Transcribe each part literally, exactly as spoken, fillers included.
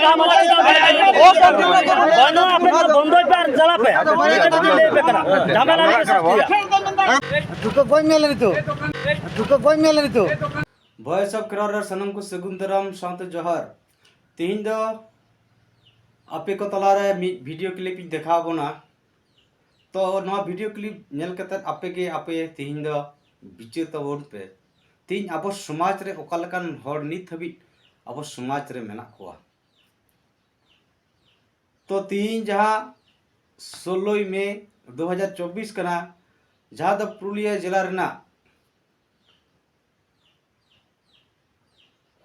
ᱵᱟᱹᱱᱩᱜᱼᱟ, ᱟᱯᱮ ᱫᱚ ᱵᱚᱱᱫᱚᱭ ᱯᱮ ᱟᱨ ᱪᱟᱞᱟᱜ ᱯᱮ᱾ ᱱᱤᱛᱚᱜ ᱡᱩᱫᱤ ᱞᱟᱹᱭ ᱯᱮ ᱠᱟᱱᱟ, ᱡᱷᱟᱢᱮᱞᱟ ᱨᱮ ᱯᱮ ᱥᱨᱤᱥᱴᱤᱭᱟ᱾ ᱴᱩᱠᱟᱹ ᱠᱚᱧ ᱧᱮᱞ ᱱᱤᱛᱚᱜ, ᱴᱩᱠᱟᱹ ᱠᱚᱧ ᱧᱮᱞ ᱱᱤᱛᱚᱜ᱾ Voice of ᱠᱷᱮᱨᱣᱟᱲ ᱨᱮ ᱥᱟᱱᱟᱢ ᱠᱚ ᱥᱟᱹᱜᱩᱱ ᱫᱟᱨᱟᱢ ᱥᱟᱶᱛᱮ ᱡᱚᱦᱟᱨ᱾ ᱛᱤᱦᱤᱧ ᱫᱚ ᱟᱯᱮ ᱠᱚ ᱛᱟᱞᱟᱨᱮ ᱢᱤᱫ video clip ᱤᱧ ᱫᱮᱠᱷᱟᱣ ᱵᱚᱱᱟ᱾ ᱛᱚ ᱱᱚᱣᱟ video clip ᱧᱮᱞ ᱠᱟᱛᱮᱫ ᱟᱯᱮ ᱜᱮ ᱟᱯᱮ ᱛᱤᱦᱤᱧ ᱫᱚ ᱵᱤᱪᱟᱹᱨ ᱛᱟᱵᱚᱱ ᱯᱮ, ᱛᱤᱦᱤᱧ ᱟᱵᱚ ᱥᱚᱢᱟᱡᱽ ᱨᱮ ᱚᱠᱟ ᱞᱮᱠᱟᱱ ᱦᱚᱲ ᱱᱤᱛ ᱦᱟᱹᱵᱤᱡ ᱟᱵᱚ ᱥᱚᱢᱟᱡᱽ ᱨᱮ ᱢᱮᱱᱟᱜ ᱠᱚᱣᱟ᱾ ᱛᱚ ᱛᱤᱦᱤᱧ ᱡᱟᱦᱟᱸ ᱥᱳᱞᱳᱭ ᱢᱮ ᱫᱩ ᱦᱟᱡᱟᱨ ᱪᱚᱵᱵᱤᱥ ᱠᱟᱱᱟ, ᱡᱟᱦᱟᱸ ᱫᱚ ᱯᱩᱨᱩᱞᱤᱭᱟᱹ ᱡᱮᱞᱟ ᱨᱮᱱᱟᱜ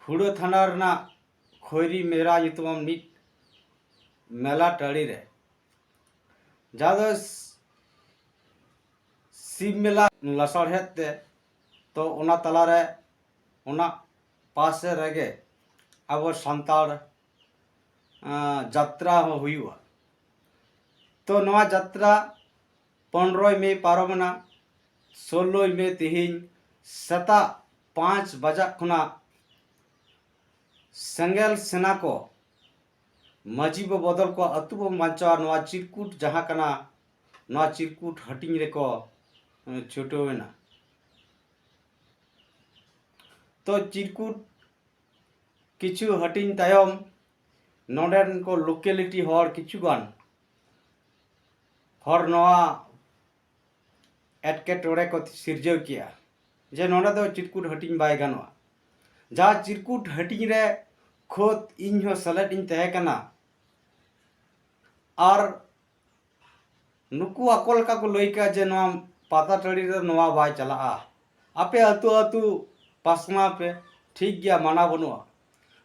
ᱠᱷᱩᱲᱟᱹ ᱛᱷᱟᱱᱟ ᱨᱮᱱᱟᱜ ᱠᱷᱚᱭᱨᱤ ᱢᱮᱞᱟ ᱧᱩᱛᱩᱢᱟᱱ ᱢᱤᱫ ᱢᱮᱞᱟ ᱴᱟᱺᱰᱤ ᱨᱮ, ᱡᱟᱦᱟᱸ ᱫᱚ ᱥᱤᱵ ᱢᱮᱞᱟ ᱞᱟᱥᱟᱲᱦᱮᱫ ᱛᱮ, ᱛᱚ ᱚᱱᱟ ᱛᱟᱞᱟᱨᱮ, ᱚᱱᱟ ᱯᱟᱥᱮ ᱨᱮᱜᱮ ᱟᱵᱚ ᱥᱟᱱᱛᱟᱲ, ᱟᱸ, ᱡᱟᱛᱨᱟ ᱦᱚᱸ ᱦᱩᱭᱩᱜᱼᱟ᱾ ᱛᱚ ᱱᱚᱣᱟ ᱡᱟᱛᱨᱟ ᱯᱚᱱᱨᱚᱭ ᱢᱮ ᱯᱟᱨᱚᱢᱮᱱᱟ, ᱥᱳᱞᱳᱭ ᱢᱮ ᱛᱮᱦᱮᱧ ᱥᱮᱛᱟᱜ ᱯᱟᱸᱪ ᱵᱟᱡᱟᱜ ᱠᱷᱚᱱᱟᱜ ᱥᱮᱸᱜᱮᱞ ᱥᱮᱱᱟ ᱠᱚ ᱢᱟᱹᱡᱷᱤ ᱵᱚ ᱵᱚᱫᱚᱞ ᱠᱚᱣᱟ, ᱟᱹᱛᱩ ᱵᱚᱱ ᱵᱟᱧᱪᱟᱣᱟ, ᱱᱚᱣᱟ ᱪᱤᱨᱠᱩᱴ ᱡᱟᱦᱟᱸ ᱠᱟᱱᱟ, ᱱᱚᱣᱟ ᱪᱤᱨᱠᱩᱴ ᱦᱟᱹᱴᱤᱧ ᱨᱮᱠᱚ, ᱮᱸ, ᱪᱷᱩᱴᱟᱹᱣ ᱮᱱᱟ᱾ ᱛᱚ ᱪᱤᱨᱠᱩᱴ ᱠᱤᱪᱷᱩ ᱦᱟᱹᱴᱤᱧ ᱛᱟᱭᱚᱢ ᱱᱚᱰᱮᱱ ᱠᱚ locality ᱦᱚᱲ ᱠᱤᱪᱷᱩ ᱜᱟᱱ ᱦᱚᱲ ᱱᱚᱣᱟ ᱮᱴᱠᱮᱴᱚᱬᱮ ᱠᱚ ᱥᱤᱨᱡᱟᱹᱣ ᱠᱮᱜᱼᱟ ᱡᱮ ᱱᱚᱰᱮ ᱫᱚ ᱪᱤᱨᱠᱩᱴ ᱦᱟᱹᱴᱤᱧ ᱵᱟᱭ ᱜᱟᱱᱚᱜᱼᱟ᱾ ᱡᱟᱦᱟᱸ ᱪᱤᱨᱠᱩᱴ ᱦᱟᱹᱴᱤᱧ ᱨᱮ ᱠᱷᱳᱫᱽ ᱤᱧ ᱦᱚᱸ ᱥᱮᱞᱮᱫ ᱤᱧ ᱛᱟᱦᱮᱸ ᱠᱟᱱᱟ᱾ ᱟᱨ ᱱᱩᱠᱩ ᱟᱠᱚ ᱞᱮᱠᱟ ᱠᱚ ᱞᱟᱹᱭ ᱠᱟᱜᱼᱟ ᱡᱮ ᱱᱚᱣᱟ ᱯᱟᱛᱟ ᱴᱟᱺᱰᱤ ᱨᱮ ᱱᱚᱣᱟ ᱵᱟᱭ ᱪᱟᱞᱟᱜᱼᱟ, ᱟᱯᱮ ᱟᱹᱛᱩ ᱟᱹᱛᱩ ᱯᱟᱥᱱᱟᱣ ᱯᱮ, ᱴᱷᱤᱠ ᱜᱮᱭᱟ, ᱢᱟᱱᱟ ᱵᱟᱹᱱᱩᱜᱼᱟ᱾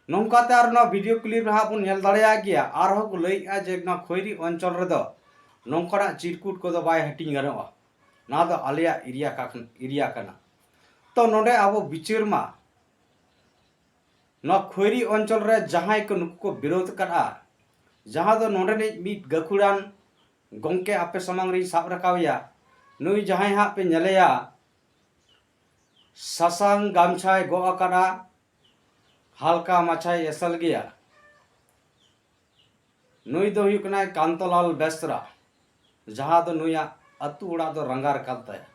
ᱱᱚᱝᱠᱟᱛᱮ ᱟᱨ ᱱᱚᱣᱟ video clip ᱨᱮ ᱦᱟᱸᱜ ᱵᱚᱱ ᱧᱮᱞ ᱫᱟᱲᱮᱭᱟᱜ ᱜᱮᱭᱟ, ᱟᱨᱦᱚᱸ ᱠᱚ ᱞᱟᱹᱭᱮᱜᱼᱟ ᱡᱮ ᱱᱚᱣᱟ ᱠᱷᱚᱭᱨᱤ ᱚᱧᱪᱚᱞ ᱨᱮᱫᱚ ᱱᱚᱝᱠᱟᱱᱟᱜ ᱪᱤᱨᱠᱩᱴ ᱠᱚᱫᱚ ᱵᱟᱭ ᱦᱟᱹᱴᱤᱧ ᱜᱟᱱᱚᱜᱼᱟ, ᱱᱚᱣᱟ ᱫᱚ ᱟᱞᱮᱭᱟᱜ ᱮᱨᱤᱭᱟ ᱠᱟ-, ᱮᱨᱤᱭᱟ ᱠᱟᱱᱟ᱾ ᱛᱚ ᱱᱚᱰᱮ ᱟᱵᱚ ᱵᱤᱪᱟᱹᱨ ᱢᱟ ᱱᱚᱣᱟ ᱠᱷᱚᱭᱨᱤ ᱚᱧᱪᱚᱞ ᱨᱮ ᱡᱟᱦᱟᱸᱭ ᱠᱚ ᱱᱩᱠᱩ ᱠᱚ ᱵᱤᱨᱳᱫᱷ ᱟᱠᱟᱫᱼᱟ, ᱡᱟᱦᱟᱸ ᱫᱚ ᱱᱚᱰᱮᱱᱤᱡ ᱢᱤᱫ ᱜᱟᱹᱠᱷᱩᱲᱟᱱ ᱜᱚᱢᱠᱮ ᱟᱯᱮ ᱥᱟᱢᱟᱝ ᱨᱤᱧ ᱥᱟᱵ ᱨᱟᱠᱟᱵᱮᱭᱟ, ᱱᱩᱭ ᱡᱟᱦᱟᱸᱭ ᱦᱟᱸᱜ ᱯᱮ ᱧᱮᱞᱮᱭᱟ ᱥᱟᱥᱟᱝ ᱜᱟᱢᱪᱷᱟᱭ ᱜᱚᱜ ᱟᱠᱟᱫᱼᱟ, ᱦᱟᱞᱠᱟ ᱢᱟᱪᱷᱟᱭ ᱮᱥᱮᱞ ᱜᱮᱭᱟ᱾ ᱱᱩᱭ ᱫᱚ ᱦᱩᱭᱩᱜ ᱠᱟᱱᱟᱭ ᱠᱟᱱᱛᱚᱞᱟᱞ ᱵᱮᱥᱨᱟ, ᱡᱟᱦᱟᱸ ᱫᱚ ᱱᱩᱭᱟᱜ ᱟᱹᱛᱩ ᱚᱲᱟᱜ ᱫᱚ ᱨᱟᱝᱜᱟᱨ ᱠᱟᱱ ᱛᱟᱭᱟ᱾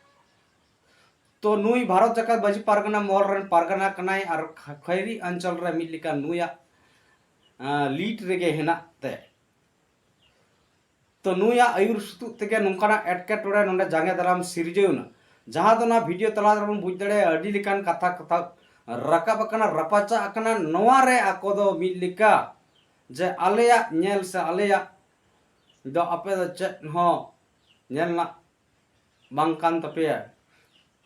ᱛᱚ ᱱᱩᱭ ᱵᱷᱟᱨᱚᱛ ᱡᱟᱠᱟᱛ ᱢᱟᱹᱡᱷᱤ ᱯᱟᱨᱜᱟᱱᱟ ᱢᱚᱦᱚᱞ ᱨᱮᱱ ᱯᱟᱨᱜᱟᱱᱟ ᱠᱟᱱᱟᱭ ᱟᱨ ᱠᱷᱟᱭᱨᱤ ᱚᱧᱪᱚᱞ ᱨᱮ ᱢᱤᱫ ᱞᱮᱠᱟ ᱱᱩᱭᱟᱜ ᱞᱤᱰ ᱨᱮᱜᱮ ᱦᱮᱱᱟᱜ ᱛᱮ, ᱛᱚ ᱱᱩᱭᱟᱜ ᱟᱹᱭᱩᱨ ᱥᱩᱛᱩᱜ ᱛᱮᱜᱮ ᱱᱚᱝᱠᱟᱱᱟᱜ ᱮᱴᱠᱮᱴᱚᱬᱮ ᱱᱚᱰᱮ ᱡᱟᱸᱜᱮ ᱫᱟᱨᱟᱢ ᱥᱤᱨᱡᱟᱹᱣ ᱮᱱᱟ, ᱡᱟᱦᱟᱸ ᱫᱚ ᱱᱚᱣᱟ ᱵᱷᱤᱰᱤᱭᱳ ᱛᱟᱞᱟ ᱨᱮᱵᱚᱱ ᱵᱩᱡᱽ ᱫᱟᱲᱮᱭᱟᱜᱼᱟ ᱟᱹᱰᱤ ᱞᱮᱠᱟᱱ ᱠᱟᱛᱷᱟ ᱠᱟᱛᱷᱟ ᱨᱟᱠᱟᱵ ᱟᱠᱟᱱᱟ, ᱨᱟᱯᱟᱪᱟᱜ ᱟᱠᱟᱱᱟ᱾ ᱱᱚᱣᱟ ᱨᱮ ᱟᱠᱚ ᱫᱚ ᱢᱤᱫ ᱞᱮᱠᱟ ᱡᱮ ᱟᱞᱮᱭᱟᱜ ᱧᱮᱞ ᱥᱮ ᱟᱞᱮᱭᱟᱜ ᱫᱚ ᱟᱯᱮ ᱫᱚ ᱪᱮᱫ ᱦᱚᱸ ᱧᱮᱞ ᱨᱮᱱᱟᱜ ᱵᱟᱝ ᱠᱟᱱ ᱛᱟᱯᱮᱭᱟ᱾